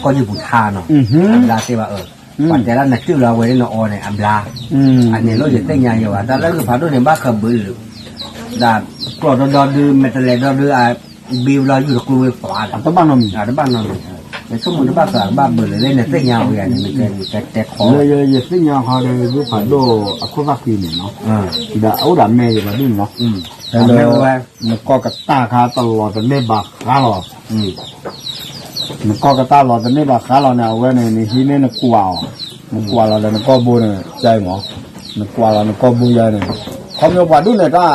ကီၢ်ပူၤထါနီၤ, အဘျါသ့ဘၣ်အၢ, ပှၤတဲလၢနစုၣ်လီၤဝဲန့ၣ်အီၤန့ၣ် အဘျါ, အန့ၣ်လိၣ်ယသ့ၣ်ညါယဲဘၣ် တၢ်လၢဂုၢ်ဖးဒိၣ်န့ၣ် ဘၣ်ဃးဘုးလၢ, ဒ်ကျီၢ်ဒီဒီဒု မဲာ်တဲးလဲးဒီဒု အဘံဘျီယူၢ်တကျိဝဲပှၤဒီး, တဘၣ်နီတမံၤ, ယဆိကမိၣ်တဘၣ်ဃးဘၣ်ဘုးလၢ လၢနသ့ၣ်ညါဝဲယၤန့ၣ် နကတဲခီ, လၢယသ့ၣ်ညါဃီဒီးဂုၢ်ဖးဒိၣ်အခိၣ်သၣ်ဃံန့ၣ်နီၤ, ဒီးအိၣ်ဒီးမဲာ်ယၤဘၣ်ဒ်န့ၣ်နီၤ, ဝဲ နကီၢ်ကတၢ်ခါတလီၤတန့ၢ်ဘၣ်ဃးလီၤ, နကီၢ်ကတၢ်လီၤတန့ၢ်ဘၣ်ဃးလီၤန့ၣ် အဝဲန့ၣ် နဟံးန့ၢ်နကွၢ်အီၤ, နကွၢ်လီၤဒီးနကီၢ်ဘိန့ၣ် ကမး, နကွၢ်လီၤနကီၢ်ဘိယါန့ၣ်, ခီဖျိပှၤဒူၣ်န့ၣ်တၢ်,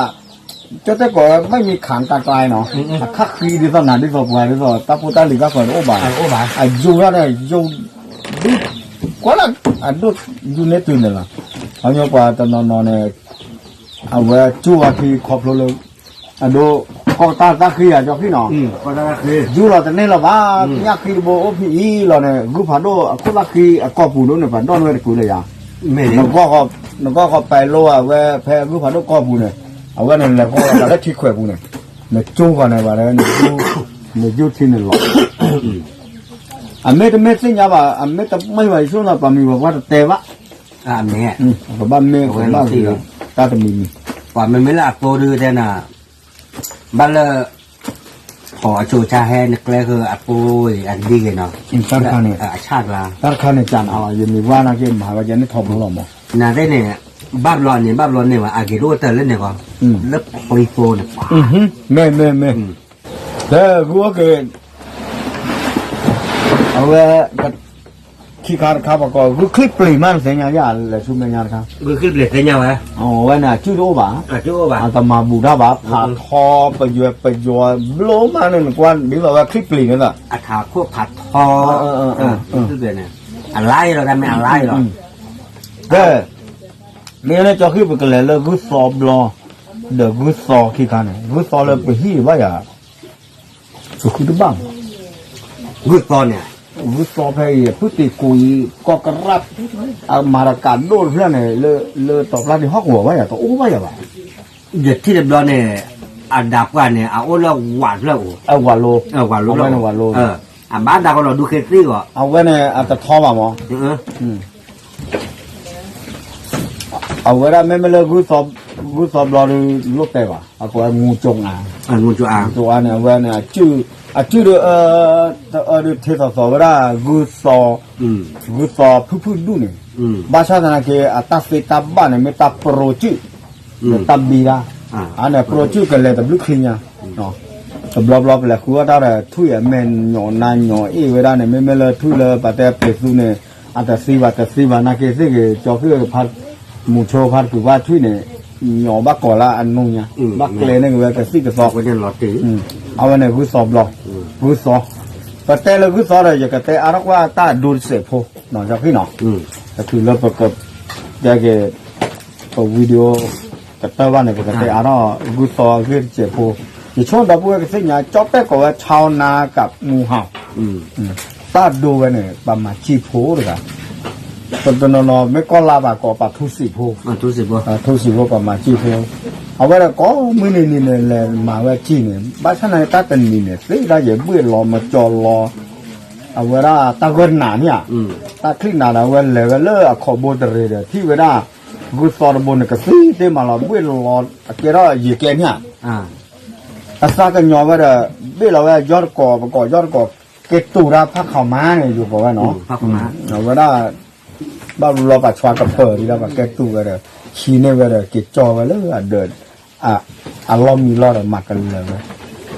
ကၠီတဲကိးဝဲ ဘၣ်မံခးတၢ်ကျါနီၤ, အခါဃံဒ်သိးနၤဒ်သိးပှၤဒ်သိး တၢ်ဖိတၢ်လံၤကၢ်ဃီတအိၣ်ဘၣ်, အယိၤဒၣ်ဒီးယိၤ, ဒုး, ကွၢ်လၢ, အဒိၣ်, ယုၢ်န့ၢ်တုၤန့ၣ်လီၤ, ခီညီပှၤတနီၤနီၤန့ၣ်, အဝဲကၠိဝဲခံခီဖျိလၢ, အဒိ, ကီၢ်တၢ်တၢ်ဃံဧါ ကၠီဃံနီၤ, ယုၢ်လီၤတန့ၢ်လၢၤဘၣ်, ညၣ်ဃံတဘိအိၣ်ဖဲအံၤလီၤန့ၣ် ဂုၢ်ဖးဒိၣ်အခိၣ်သၣ်ဃံအကီၢ်ပူၤဒိၣ်န့ၣ် ပှၤဒီၣ်န့ၢ်ဝဲတကုာ်လၢယၤ နကီၢ်ဃီပာ်လိဝဲဖဲဂုၢ်ဖးဒိၣ်ကီၢ်ပူၤန့ၣ်, အဝဲန့ၣ်လဲၤဃီလီၤတၢ်လၢထံခွဲးပူၤန့ၣ်, နကၠိဃီန့ၣ်ဘၣ်ဒီး, နယုၢ်ထံန့ၣ်လီၤ, အမ့ၢ်တမ့ၢ်သ့ၣ်ညါဘၣ် အမ့ၢ်တမ့ၢ်ဘၣ်ယဆိကမိၣ် ပှၤမံၤပှၤပှၢ်တတဲဘၣ်, ကဘၣ်မ့ၢ်ကဘၣ်ဂ့ၤ, တၢ်တမံၤမံၤ, ပှၤမ့မ့ၢ်လၢအသိဒုတဲနၤ, ဘၣ်လၢ ဖီအစိၤဆါဟဲနကျဲဃုာ်အသိအံၤအဒ်ဂ့ၤနီၤ, တၢ်တခါန့ၣ်, တၢ်တခါန့ၣ်ကနၤ, ယမံၤဝါနာ်က့မၤဝဲကဲန့ၣ်ထီဘိလီၤမး, နသ့ၣ်န့ၣ်, ဘၣ်ဘျီန့ၣ် ဘၣ်ဘျီန့ၢ်ဝဲ အဂ့ၤတအိၣ်တၢ်လၢန့ၣ်ဃီ, လၢဖီအံၤသိန့ၣ်, မ့ၢ်မ့ၢ်မ့ၢ်, တဲဂုၢ်အိၣ်က့ၤ အဝဲ, ခံခါတခါပကိး ဂုၢ်ချံပျံၤမးန့ၣ်သ့ၣ်ညါယလဲၤဆူမဲာ်ညါတခါ, ဂုၢ်ချံပျံၤသ့ၣ်ညါဝဲ, အဝဲန့ၣ် အစုတအိၣ်ဘၣ်, အတမၤဘူၣ်တၢ်ဘၣ် ဖးထီပယွဲပယွဲဘျိမးန့ၣ် နကွၢ်ဒ်သိးဝဲချံပျံၤန့ၣ်လီၤ, အထးခိၣ်ဖးထီ, အလါအံၤလီၤ တၢ်မ့ၢ်အလါအံၤလီၤ, ကဲ, မ့ၢ်လၢကၠီဃံပကလဲၤလၢဂုၢ်သီဘျီ, ဒီးဂုၢ်သီခံခါန့ၣ် ဂုၢ်သီလၢပဟံၣ်ဘၣ်ယၤ ပဃုတဘၣ်မး, ဂုၢ်သီန့ၣ်, ဂုၢ်သီဖဲအံၤ ဖုတ့ၢ်ကိးအံၤ ကီၢ်ကရၣ်, အမၤတကးဒိၣ်တဖျၢၣ်န့ၣ် လၢတီၤပျၢ်ဒံးဟီၣ်ကဝီၤဘၣ်ယၤ တအိၣ်ဘၣ်ယၤဘၣ်, ယထံၣ်တဘျီန့ၣ်, အဒးပှၢ်န့ၣ် အအိၣ်လၢဝးဖျၢၣ်အိၣ်, ဝးလိ, ဝးလိ, အဘၣ်ဒၣ်ကလီၤဒူဃ့သ့ၣ်ဂီၤ, အဝဲန့ၣ် အတထီဘၣ်မး အဝဲဒၣ်မ့မ့ၢ်လၢ ဂုၢ်သီဘျီဒုး လိၣ်တဲဘၣ် အကိးဝဲ ငူကၠိအါ, ငူကၠိအါန့ၣ် အဝဲန့ၣ် အစုၣ်ဒုး, တအၢဒုးထ့သိးသိးဝဲဒၣ် ဂုၢ်သီ, ဂုၢ်သီဖုၣ်ဖုၣ်ဒူၣ်န့ၣ်, ဘၣ်ဆၣ်သနာ်က့ အတၢ်သ့တၢ်ဘၣ်န့ၣ် မ့ၢ်တၢ်ပရိစုၣ်, ဒီးတၢ်ဘံတၢ်, အန့ၣ် ပရိစုၣ်ကလဲၤတဘျုးချံညါ, တဘျီဘျီပလဲၤဃုအီၣ်တၢ်ဒီး ထွံၣ်အမဲာ်ညီၣ်နါညီၣ်အ့ၣ်ဝဲဒၣ်န့ၣ် မ့မ့ၢ်လၢထွံၣ်လၢပတဲပျ့ၤသူန့ၣ်, အတသံဘၣ်တသံဘၣ်နာ်က့သ့ၣ်ဂ့ၤ ကၠီဃံဖး, မူဆိဖးတကုာ်ဘၣ်ထွံၣ်န့ၣ်, ညီၣ်ဘၣ်ကိးလၢအနူညါ, ဘၣ်ကျဲန့ၢ်က့ၤဝဲကသံၣ်ကသီ, အဝဲန့ၣ် ဂုၢ်သီဘျီ, ဂုၢ်သီ, ပတဲလၢဂုၢ်သီဒီး ယကတဲအါထီၣ်ကွၢ်တၢ်အဒိတစဲးဖိ, ကၠီဃံနီၤ, တချုးလၢပက, တဲက့ၤ, ပ video ကတၢၢ်ဘၣ်န့ၣ် ပကတဲအါထီၣ် ဂုၢ်သီအဂ့ၢ်တစဲးဖိ, ယဆိဒီပုၢ်ဝဲၢ်ကသ့ၣ်ညါ ကၠီတဲၣ်ကိးဝဲ ဆီနါကးမူဟီၣ်, တၢ်ဒိဝဲန့ၣ် ပှၤမၤစံၣ်ဖိတဂၤ, ပတနီၤနီၤ မ့ၢ်ကီၢ်လါဘၣ်ကိးပှၤထူစံးဖိ, ထူစံးဖိပှၤမၤစံၣ်ဖိ, အဝဲဒၣ်ကိးမုၢ်နံၤနံၤန့ၣ် လဲၤမၤဝဲစံၣ်န့ၣ် ဘၣ်ဆၣ်သနာ်က့ တၢ်တနံၤန့ၣ် သ့ဒၣ်ယဘှ့ၣ်လီၤမကၠီလီၤ အဝဲဒၣ်တၢ်ဂၢၢ်နးန့ၣ်ဧါ, တၢ်ချံၣ်နးဒီး အဝဲလဲၤဝဲလၢအခီၣ်ဘိတရံးဒီး ထံၣ်ဝဲဒၣ် ဂုၢ်သီတဘိန့ၣ် ကသံတ့ၢ်မးလီၤ ဘှ့ၣ်လီၤအကဲထီၣ်ယံာ်ကဲန့ၣ်ဧါ, အသးကညီၤဝဲဒီး ဘ့ၣ်လီၤဝဲယီၢ်တကိး ပကိးယီၢ်တကိး ကဲတူၢ်တၢ်ဖးခီၣ်မါန့ၣ် ယိၤကိးဝဲနီၤ, အဝဲဒၣ် ဘၣ်ဘျီပှၤဆွါကပၢၤဒံးဒီး ပှၤကဲတူၢ်ဝဲဒီး ဟံးန့ၢ်ဝဲဒီး က့ၤကၠီဝဲလၢအဒၢး အလီၢ်မံၤလီၢ်ဒီး မၤကလၢၤဝဲ,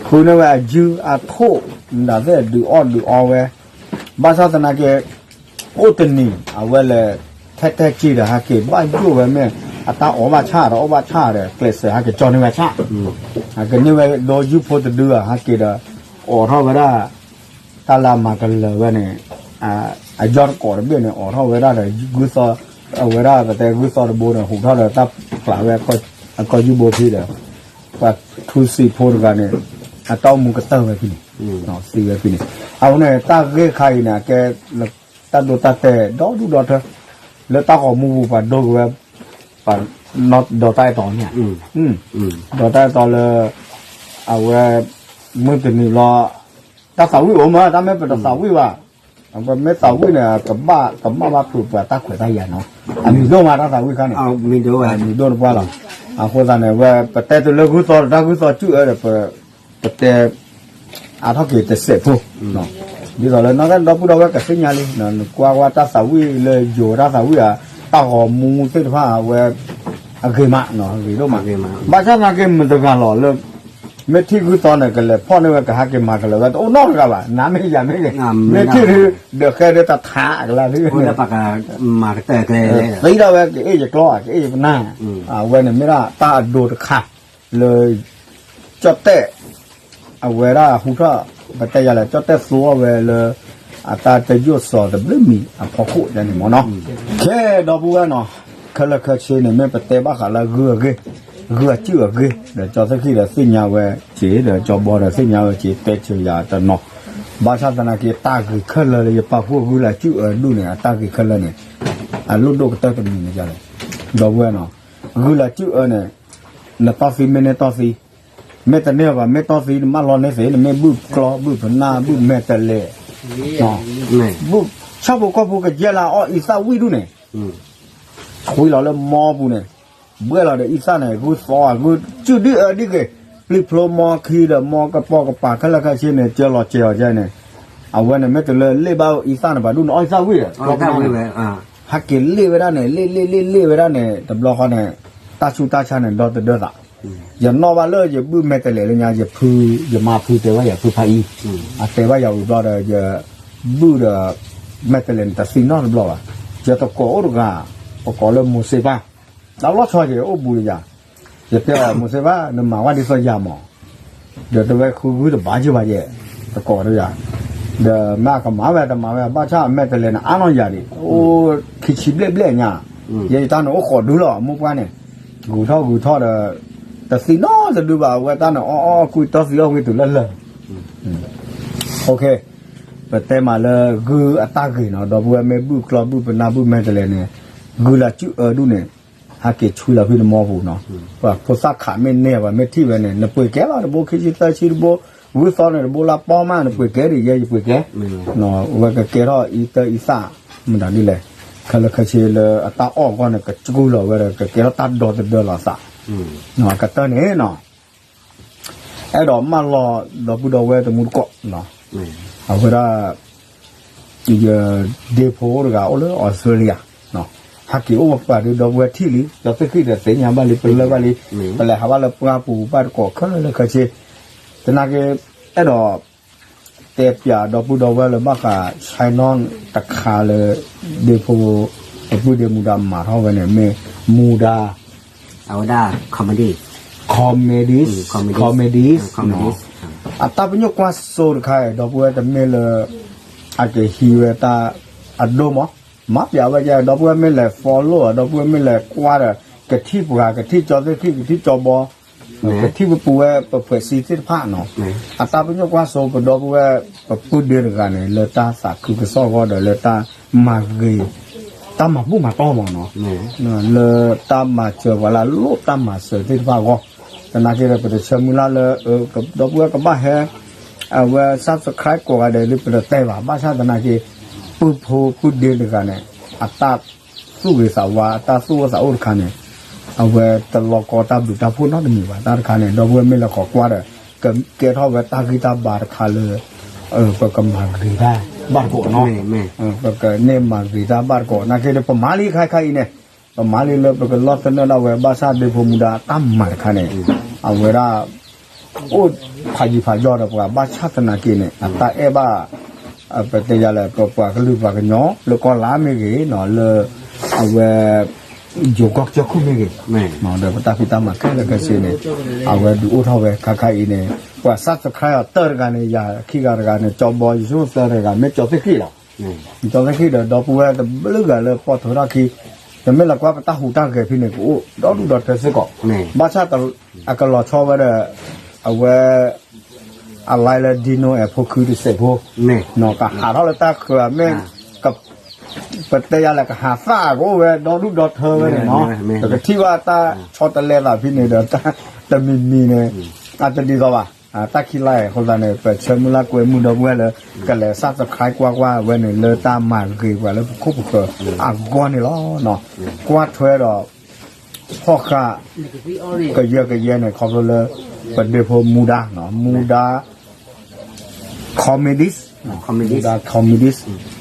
ဃုန့ၢ်ဝဲအယုၢ်အထိၣ် ဒ်သိးဒုးအီၣ်ဒုးအီဝဲ, ဘၣ်ဆၣ်သနာ်က့ အိၣ်တနံၤ အဝဲလဲၤ ထဲတဲာ်က့ၤဒီး ဟဲက့ၤဘၣ်ယိၣ်ဝဲမ့ၢ် အတၢ်အီၣ်ဘၣ်ဆၣ်ဒီး အီၣ်ဘၣ်ဆၣ်ဒီး ကျဲးစၢးဟဲက့ၤကၠီန့ၢ်ဝဲဆၣ်, ဟဲက့ၤန့ၢ်ဝဲဒီးယုၢ်ဖိတဒုဧါ ဟဲက့ၤဒီး အိးထီၣ်ဝဲဒၣ် တၢ်လၢအမၤကလၢၤဝဲန့ၣ် အယီၢ်တကိးတဘ့ၣ်န့ၣ် အိးထီၣ်ဝဲဒၣ်ဒီး ဂုၢ်သီ, အဝဲဒၣ်ပတဲဂုၢ်သီတဘိန့ၣ် ဟူးထီၣ်ဒီးတၢ်ဖျးဝဲ အကီၢ်ယုၢ်ဘိဖံဒီး ပှၤထူစံးဖိတဂၤန့ၣ် အတၢ်အိၣ်မူကတၢၢ်ဝဲဖဲန့ၣ်, သံဝဲဖဲန့ၣ်, အဃိန့ၣ် တၢ်ဂ့ၢ်ခါအံၤန့ၣ် အကဲ တၢ်ဒိတၢ်တဲာ်ဒီဒူၣ်ဒီထၢ လၢတၢ်ဂီၤမူပူၤပှၤဒိက့ၤဝဲ ပှၤ ဒီးတၢ်အဲၣ်တီန့ၣ်, ဒီးတၢ်အဲၣ်တီလၢ အဝဲ မုၢ်တနံၤလီၤ တၢ်သးဝံၣ်အိၣ်မး တၢ်မ့ၢ်ပတသးဝံၣ်ဘၣ်, ပမ့ၢ်သးဝံၣ်န့ၣ် ကဘၣ်ကမၣ်ဘၣ်ဖုးပှၤတၢ်ခွဲးတၢ်ယာ်နီၤ, အမံၤဒိၣ်မးတၢ်သးဝံၣ်ခါန့ၣ်, မံၤဒိၣ်တပှၢ်လီၤ, အဃိသတးန့ၣ် ဝဲ ပတဲတုၤလၢဂုၢ်သီဒီး တၢ်ဂုၢ်သီစုၣ်အၢဒီး ပ ပတဲ အါထီၣ်က့ၤတစဲးဖိ, ဒ်သိးလၢနီၢ်ကဲဒီပုၢ်ဒီဝဲၢ်ကသ့ၣ်ညါလံ, နကွၢ်ကွၢ်တၢ်သးဝံၣ်လၢယိၤတၢ်သးဝံၣ်ဧါ, တၢ်ဂီၤမူသ့ၣ်တဖၣ်အဝဲ အဂ့ၤမး, ဂ့ၤဒိၣ်မး, ဘၣ်ဆၣ်သနာ်က့မတၤတဂၤလီၤလၢ မ့ၢ်ထံၣ်ဂုၢ်သီန့ၣ် ကလဲၤဖီၣ်န့ၢ်ဝဲ ကဟးက့ၤမၤကလၢၤဝဲ တအိၣ်နီတဂၤဘၣ်, နမ့ၢ်ယၤမ့ၢ်ဂ့ၤ, မ့ၢ်ထံၣ်ဒုး ဒီးဃဲဒုးတထးကလၢ်ဒုး မၤကတၢၢ်ကျဲ သံဒၣ်ဝဲ ကအ့ၣ်ယကျီ ကအ့ၣ်ယကနၣ်, အဝဲန့ၣ်မ့ၢ်ဒၣ်တၢ်အဒိတခါ လၢ ကၠီၣ်တဲၣ် အဝဲဒၣ်ဟူထီၣ် ပတဲယၤလဲၣ် ကၠီၣ်တဲၣ်သူအီၤဝဲလၢ အတၢ်တယိၣ်စီၤတဘျုးမံၤအဖီခိၣ်ယါန့ၣ်မ့ၢ်နီၤ, ခဲဒီပုၢ်ဝဲၢ်နီၤ, ခဲလၢာ်ခဲဆ့န့ၣ် မ့ၢ်ပတဲဘၣ်ဃးလၢဂုၢ်အဂ့ၢ်, ဂုၢ်အစုၣ်အဂ့ၢ် ဒီးကၠီသ့ၣ်ဃံၣ်ဒီးသ့ၣ်ညါဝဲက့ၤ ဒီးကၠီဘီဒီးသ့ၣ်ညါဝဲက့ၤ တဲဆၢယၤတနီၤ, ဘၣ်ဆၣ်သနာ်က့ တၢ်ဂ့ၤခဲလၢာ်လၢယပာ်ဖှိၣ်ဂုၢ်လၢစုၣ်အၢဒူၣ်န့ၣ် အတၢ်ဂ့ၤခဲလၢာ်န့ၣ် အလိၣ်ဒိၣ်ကတၢၢ်တမံၤန့ၣ်ယါလဲၣ်, ဒီပုၢ်ဝဲၢ်နီၤ, ဂုၢ်လၢစုၣ်အၢန့ၣ် နတီၢ်သံမ့ၢ်န့ၢ်တီၢ်သံ, မ့ၢ်တန့ၢ်ဘၣ် မ့ၢ်တီၢ်သံ နမၢလီၤန့ၢ်သ့ နမ့ၢ်ဘုၣ်ကျီ ဘုၣ်ပနၢ် ဘုၣ်မဲာ်တဲးလဲး, ဘုၣ်ဆၣ်ဖိကီၢ်ဖိကယဲၢ်လၢအအီၣ်အံသၣ်ဝံၣ်ဒူၣ်န့ၣ်, ဆွံလီၤလၢမီပူၤန့ၣ်, ဘှဲၣ်လီၤဒီးအံသၣ်န့ၣ် ဂုၢ်သီအဂုၢ် စုၣ်ဒ်အၢဒ်ဂ့ၤ, ပျံၤဖျိမီခံဒီးမီကပိာ်ကပၤခဲလၢာ်ခဲဆ့န့ၣ် ကၢလီၤစဲၤအီၤကဲန့ၣ်, အဝဲန့ၣ်မ့ၢ်တလၢလ့ၣ်ဘၣ်အံသၣ်န့ၣ် ဘၣ်ဒူၣ်န့ၣ်အီၣ်အံသၣ်ဝံၣ်ဒီး ဟဲက့ၤလ့ၣ်ဝဲဒၣ်န့ၣ် လ့ၣ်လ့ၣ်လ့ၣ်လ့ၣ်ဝဲဒၣ်န့ၣ် တဘျီဃီန့ၣ်, တၢ်ဆူးတၢ်ဆါန့ၣ် ဒီသဒၢသး, ယနီၣ်ဘၣ်လၢယဘုၣ်မဲာ်တဲးလဲးလၢညါ ယဖု, ယမါဖုတဲဘၣ်ယၤဖုဖးအံၤ, အတဲဘၣ်ယၤဝံၤဘျီဒီး ယဘုၣ်ဒီး မဲာ်တဲးလဲးန့ၣ် တသံနီတဘျီဘၣ်, ယတကိးအိၣ်တဂၤ, ပကိးလၢမိၤစ့ဘၣ်, တၢ်လီၤဆီယအိၣ်ဘူးဒီးယၤ, ယတဲအီၤမိၤစ့ဘၣ် နမၤဝဲဒ်သိးယၤမး ဒီးတဝဲဃုဂုၢ်တဘၣ်ယုၢ်ဘၣ်ယဲ, တကိးဒီးယၤ, ဒီးမ့ၢ်အကမၤဝဲတမၤဝဲ ဘၣ်ဆၣ်အမဲာ်တဲးလဲးန့ၣ် အါနီၢ်ယၤဒံး, အိၣ်ခံဆံဘျဲၣ်ဘျဲၣ်ညါ, ယဲယတၢ်န့ၣ်အိၣ်ဃိးဒုလီၤ အမိၢ်ပှၢ်န့ၣ်, ဂုၤထီၣ်ဂုၤထီၣ်ဒီး, တသံနီတဒုဘၣ် အဝဲတၢ်န့ၣ် အီၣ်အီၣ်ကွံာ်တီသံအီၣ်ကွံာ်တုၤလၢလၢာ်, ပတဲမးလၢဂုၢ်အတၢ်ဂ့ၤနီၤ ဒီပုၢ်ဝဲၢ်မ့ၢ်ဘုၣ်ကျီဘုၣ်ပနၢ်ဘုၣ်မဲာ်တဲးလဲးန့ၣ်, ဂုၢ်လၢစုၣ်အၢဒူၣ်န့ၣ်, ဟဲက့ၤဆွံလီၤဖဲနမီပူၤနီၤ, ပှၤဖိသၣ်ခးမ့ၢ်န့ၢ်ဘၣ်မ့ၢ်ထံၣ်ဝဲန့ၣ် နပှ့ၤကဲလီၤတဘိခံဆံသၢဆံတဘိ, ဂုၢ်သီန့ၣ်တဘိလၢပီမး နပှ့ၤကဲဒ်ယဲယပှ့ၤကဲ, ဝဲကကဲထီၣ်အံတၢအံသၣ်, မတၤဒ်လဲၣ်, ခဲလၢာ်ခဲဆ့လၢအတၢ်အီၣ်အဂီၢ်န့ၣ် ကစူၢ်လီၤဝဲဒီး ကကဲထီၣ်တၢ်ဒီသဒၢလီၤသး, ကတၢၢ်န့ၣ်နီၤ အဲၣ်ဒိးမၢလီၤဒီပုၢ်ဒီဝဲၢ်တမူတကိး, အဝဲဒၣ် ယဒ့ဖိတဂၤအိၣ်လၢ Australia, ဟဲက့ၤအိၣ်ဝဲပှၤဒီးဒီပုၢ်ဝဲၢ်ထံၣ်လံ ဒီးသ့ၣ်ဃံၣ်ဒီးသ့ၣ်ညါဘၣ်လံ ပလၢၢ်ဘၣ်လံ, ပလဲၤဟးဘၣ်လၢပှၢ်ပူၤဘၣ်တကိးခဲလၢာ်ခဲဆ့, သနာ်က့ အဲၣ်ဒိး တဲပၠးဒီပုၢ်ဒီဝဲၢ်လၢဘၣ်ဃး channel တခါလၢ ဒ့ဖိ ပပုၢ်ဒ့မူဒါမၤထီၣ်ဝဲန့ၣ် မ့ၢ်မူဒါ အဝဲဒၣ် comedy, comedies, comedies, အတၢ်ပညိၣ်ကွၢ်စိတခါအံၤ ဒီပုၢ်ဝဲၢ်တမ့ၢ်လၢ အကဟံးဝဲတၢ်အဒိၣ်မး, မၤပၠးဝဲကဲ ဒီပုၢ်ဝဲၢ်မ့ၢ်လဲၤ follow ဒီပုၢ်ဝဲၢ်မ့ၢ်လဲၤကွၢ်ဒီး ကထံၣ်ပှၤ ကထံၣ်ကၠီသ့ၣ်ခံ ကထံၣ်ကၠီဘီ ကထံၣ်ပပူၤဝဲပဖှဲးစံသ့ၣ်တဖၣ်နီၤ, အတၢ်ပညိၣ်ကွၢ်စိပဒီပုၢ်ဝဲၢ် ပပုၢ်ဒ့တဂၤန့ၣ် လၢတၢ်သးခုကစီၣ်အဂီၢ်ဒီးလၢတၢ်မၤဂ့ၤ တၢ်မၤဘူၣ်မၤတီၢ်မးနီၤ, လၢတၢ်မၤစၢၤပှၤလၢအလိၣ်တၢ်မၤစၢၤသ့ၣ်တဖၣ်အဂီၢ်, သနာ်က့ဒီး ပတဆၢမုၢ်လၢ်လၢ ဒီပုၢ်ဝဲၢ်ကဘၣ်ဟဲ အဝဲ subscribe ကိးဂၤဒဲးလၢပတတဲဘၣ်, ဘၣ်ဆၣ်သနာ်က့ ပုၢ်ဖိပုၢ်ဒ့တဂၤန့ၣ် အတၢ် သူၣ်ဂ့ၤသးဝါ အတၢ်သူၣ်အိၣ်သးအိၣ်တခါန့ၣ်, အဝဲတလီၤကီတၢ်ဘျုးတၢ်ဖှိၣ်နီတမံၤဘၣ်. တၢ်တခါန့ၣ် ဒီပုၢ်ဝဲၢ်မ့ၢ်လဲၤခိးကွၢ်ဒီး ကကဲထီၣ်ဝဲတၢ်ဂံၢ်တၢ်ဘါတခါလၢ ပကမၤဂ့ၤတၢ်ဘၣ်တကိးနီၤ, ပကန့ၢ်မၤဂ့ၤတၢ်ဘၣ်တကိး နာ်က့ဒီး ပမၤလံခါခါအံၤန့ၣ်, ပမၤလံလၢပကလီၢ်သနၢၣ်ဒၣ်ဝဲ ဘၣ်ဆၣ်ဒ့ဖိမူဒါတၢ်မၤတခါန့ၣ်, အဝဲဒၣ် အိၣ်ဖးယံၤဖးယီၤဒီးပှၤ ဘၣ်ဆၣ်သနာ်က့န့ၣ် အတၢ်အဲၣ်ဘၣ် ပတဲယၤလဲၣ် ပပှၤကလုာ်ပှၤကညီ လၢကီၢ်လါမ့ၢ်ဂ့ၤနီၤ လၢ အဝဲ ယိၤကီၢ်ကစၢၢ်ခိၣ်မ့ၢ်ဂ့ၤ, ဒီးပတၢ်ဖံးတၢ်မၤခဲလၢာ်ခဲဆ့န့ၣ် အဝဲဒုးအိၣ်ထီၣ်ဝဲခါခါအံၤန့ၣ် ပှၤ subscribe အီၤတၢၢ်တဂၤန့ၣ် ယၤခံဂၤတဂၤန့ၣ် ကၠီဘီ ယဆိကမိၣ်သၢတဂၤ မ့ၢ်ကၠီသ့ၣ်ဃံၣ်လီၤ. ကၠီသ့ၣ်ဃံၣ်ဒီး ဒီပုၢ်ဝဲၢ်တဘျုးဂၤလၢပီၣ်ထွဲထီၣ်ခံ, တမ့ၢ်လၢကွၢ်ပတၢ်ဟူးတၢ်ဂဲၤဖဲန့ၣ် ကအိၣ်ဒီဒူၣ်ဒီထၢစ့ၢ်ကီး, ဘၣ်ဆၣ် အကလီၤဆီဝဲဒီး အဝဲ အ live လၢ Dino အဲၣ်ဖိခုတစဲးဖိ, ကဟးထီၣ်လၢတၢ်ဃၢၤ မ့ၢ် ပတဲယၤလဲၣ် ကဟးသၣ်ကအိၣ်ဝဲဒီဒူၣ်ဒီထၢဝဲန့ၣ်နီၤ, ပကထံၣ်ဘၣ်တၢ်ဆီတလဲသးဖဲန့ၣ်ဒီး တမံၤမံၤန့ၣ် အတဒ်သိးဘၣ်, တၢ်ခံ live အဃိသတးန့ၣ် ပဆၢမုၢ်လၢ်ကွဲမုာ်ဒီပုၢ်ဝဲၢ်လၢ ကလဲၤ subscribe ကွၢ်ကွၢ်ဝဲန့ၣ် လၢတၢ်မၤဂ့ၤပှၤလၢပခိၣ်ပဃၢၤအဂီၢ်န့ၣ်လီၤ. ကွၢ်ထွဲဒီး ဖီၣ်ဃာ် ကယၢကယဲန့ၣ် ခီဖျိလၢ ပဒ့ဖိမူဒါ မူဒါ comedies, မူဒါ comedies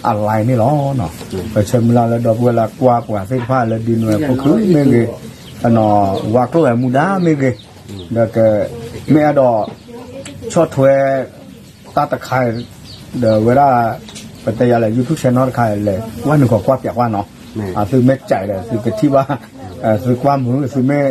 အ live န့ၣ်လီၤ. ပဆၢမုၢ်လၢ်လၢဒီပုၢ်ဝဲၢ်လၢကွၢ်ပှၤသ့ၣ်တဖၣ်လၢ ဒ်နွဲၣ်ဖိခုမ့ၢ်ဂ့ၤ, ဝါကျိၣ်အဲၣ်မူဒါမ့ၢ်ဂ့ၤ, ဒီးက မ့ၢ်အဲၣ်ဒိး ဆီၣ်ထွဲ တၢ်တခါ ဒီးဝဲဒၣ် ပတဲယၤလဲၣ် YouTube channel တခါလဲၣ် ဝဲနုာ်ကီးကွၢ်ပၠးကွၢ်နီၤ, သုမ့ၢ်ကးဒီး သုကထံၣ်ဘၣ်, သုကွၢ်မုာ် သုမ့ၢ်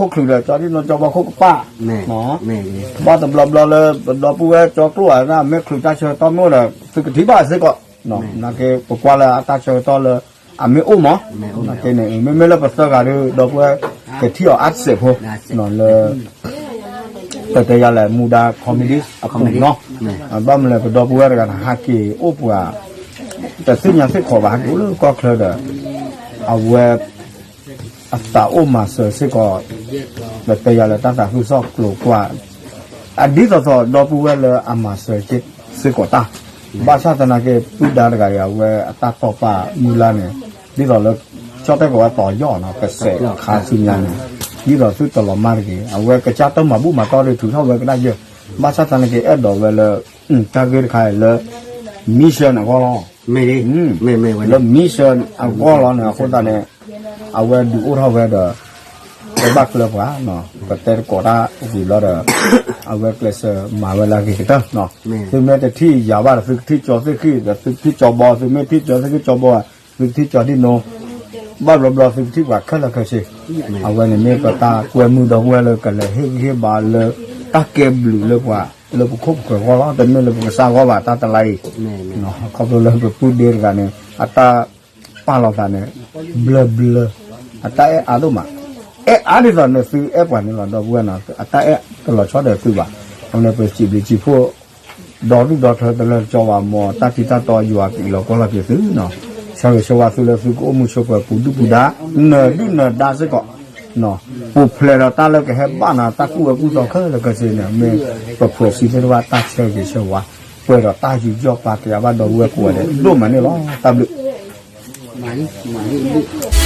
ကၠီဘီခိၣ်ချုးဒီး ကၠီဒံၣ်နီၣ်ကၠီဘီခိၣ်ကပၣ် ဘၣ်တဘျီဘျီလၢ ပဒီပုၢ်ဝဲၢ်ကၠီကျိၣ်ဧါ မ့ၢ်ချုးတၢ်ဆၢကတီၢ်မ့ၢ်အိၣ်ဒီး သုကထံၣ်ဘၣ်စ့ၢ်ကီး, နာ်က့ပကွၢ်လၢအတၢ်ဆၢကတီၢ်လၢ အမ့ၢ်အိၣ်မး, နာ်က့န့ၣ် မ့မ့ၢ်လၢပသၢဂၤဒီး ဒီပုၢ်ဝဲၢ်ကထံၣ်အီၤအါစဲးဖိ လၢ ပတဲယၤလဲၣ် မူဒါ comedy အပူၤနီၤ, ဘၣ်မနုၤလဲၣ် ပဒီပုၢ်ဝဲၢ်တဂၤန့ၣ် ဟးက့ၤအိၣ်ပှၤ တသ့ၣ်ညါသ့ၣ်ခီဘၣ် ဟးက့ၤအိၣ်လၢကီၢ်ချၢဒီး အဝဲ အသးအိၣ်မၤစၢၤစ့ၢ်ကီး, ပတဲယၤလၢတၢ်သးခုကစီၣ်ကျိၤကွၢ် အဒ်သိးသိးဒီပုၢ်ဝဲၢ်လၢအမၤစၢၤစ့ၢ်ကီးတၢ်, ဘၣ်ဆၣ်သနာ်က့ ပုၢ်ဒါတဂၤအံၤ အဝဲအတၢ်တီၢ်ပာ်မုၢ်လၢ်န့ၣ် ဒ်သိးလၢ ကၠီၣ်တဲၣ်ကီးဝဲတီၤယီၣ်နီၤ ကစဲးခါဆူညါန့ၣ် ဒ်သိးသုတလီၤမၢ်တဂ့ၤ အဝဲကစၢ်တၢ်မၤဘူၣ်မၤတီၢ်ဒီးထုးထီၣ်ဝဲကနၣ်ယဲၢ်, ဘၣ်ဆၣ်သနာ်က့ အဲၣ်ဒိးဝဲလၢ တၢ်ဂ့ၢ်တခါအံၤလၢ mission အဂီၢ်လီၤ လၢ mission အဂီၢ်လီၤန့ၣ် အဃိသတးန့ၣ် အဝဲဒုးအိၣ်ထီၣ်ဝဲဒီး ပဘၣ်ကျၢၤပှၤ ပတဲတကိးတၢ်ဝံၤဘျီဒီး အဝဲကျဲးစၢးမၤဝဲလၢအဂ့ၤကတၢၢ်, သုမ့ၢ်တထံၣ်ယၤဘၣ်ဒီး သုကထံၣ်ကၠီသ့ၣ်ဃံၣ်ဒီး သုကထံၣ်ကၠီဘီ သုမ့ၢ်ထံၣ်ကၠီသ့ၣ်ဃံၣ်ကၠီဘီ သုကထံၣ်ကၠီဒံၣ်နီၣ် ဘၣ်ဘျီဘျီသုကထံၣ်ပှၤခဲလၢာ်ခဲဆ့, အဝဲန့ၣ်မ့ၢ်ပတၢ်ကွဲမုာ်ဒီပုၢ်ဝဲၢ်လၢကလဲၤဟ့ၣ်ဂံၢ်ဟ့ၣ်ဘါလၢ တၢ်ကဲဘျုးလၢပှၤ လၢပခိၣ်ပဃၢၤအဂီၢ်လီၤ တမ့ၢ်လၢပကစၢ်အဂီၢ်ဘၣ် တၢ်တလါအံၤ, ခီဖျိလၢပပုၢ်ဒ့တဂၤန့ၣ် အတၢ်ပာ်လီၤသးန့ၣ် ဘျၢဘျၢ အတၢ်အဲၣ်အါဒိၣ်မး, အဲၣ်အါဒ်သိးန့ၣ်သုအဲၣ်ပှၤန့ၣ်လီၤ ဒီပုၢ်ဝဲၢ်နီၤ အတၢ်အဲၣ်တလီၤဆီဒီးသုဘၣ်, အဃိန့ၣ် ပစံးဘျုးစံးဖှိၣ် ဒီဒူၣ်ဒီထၢတလၢတကၠီဘၣ် မ်တၢ်ထံတၢ်တီယွၤကလီၤကီလီၤက့ၤသုနီၤ, ဆၢဂ့ၤဆၢဝါသုလၢသုကအိၣ်မူဆိးပၢၤပူၤဒုၣ်ပူၤဒါ နၢၤဒုၣ်နၢၤဒါစ့ၢ်ကီး ပူၤဖျဲးဒီးတၢ်လၢကဟဲဘၣ်နၤ တၢ်ကူၣ်ဝဲကူၣ်သီခဲလၢာ်ခဲဆ့န့ၣ် မ့ၢ်ပဖိဆံးသ့ၣ်တဖၣ်တၢ်ဆၢဂ့ၤဆၢဝါ ပှဲၤဒီးတၢ်ယူးယီၣ်ပာ်ကယၤဘၣ်ဒီပုၢ်ဝဲၢ်ကိးဂၤဒဲးဒိၣ်မးန့ၣ်လီၤ. တၢ်ဘျုး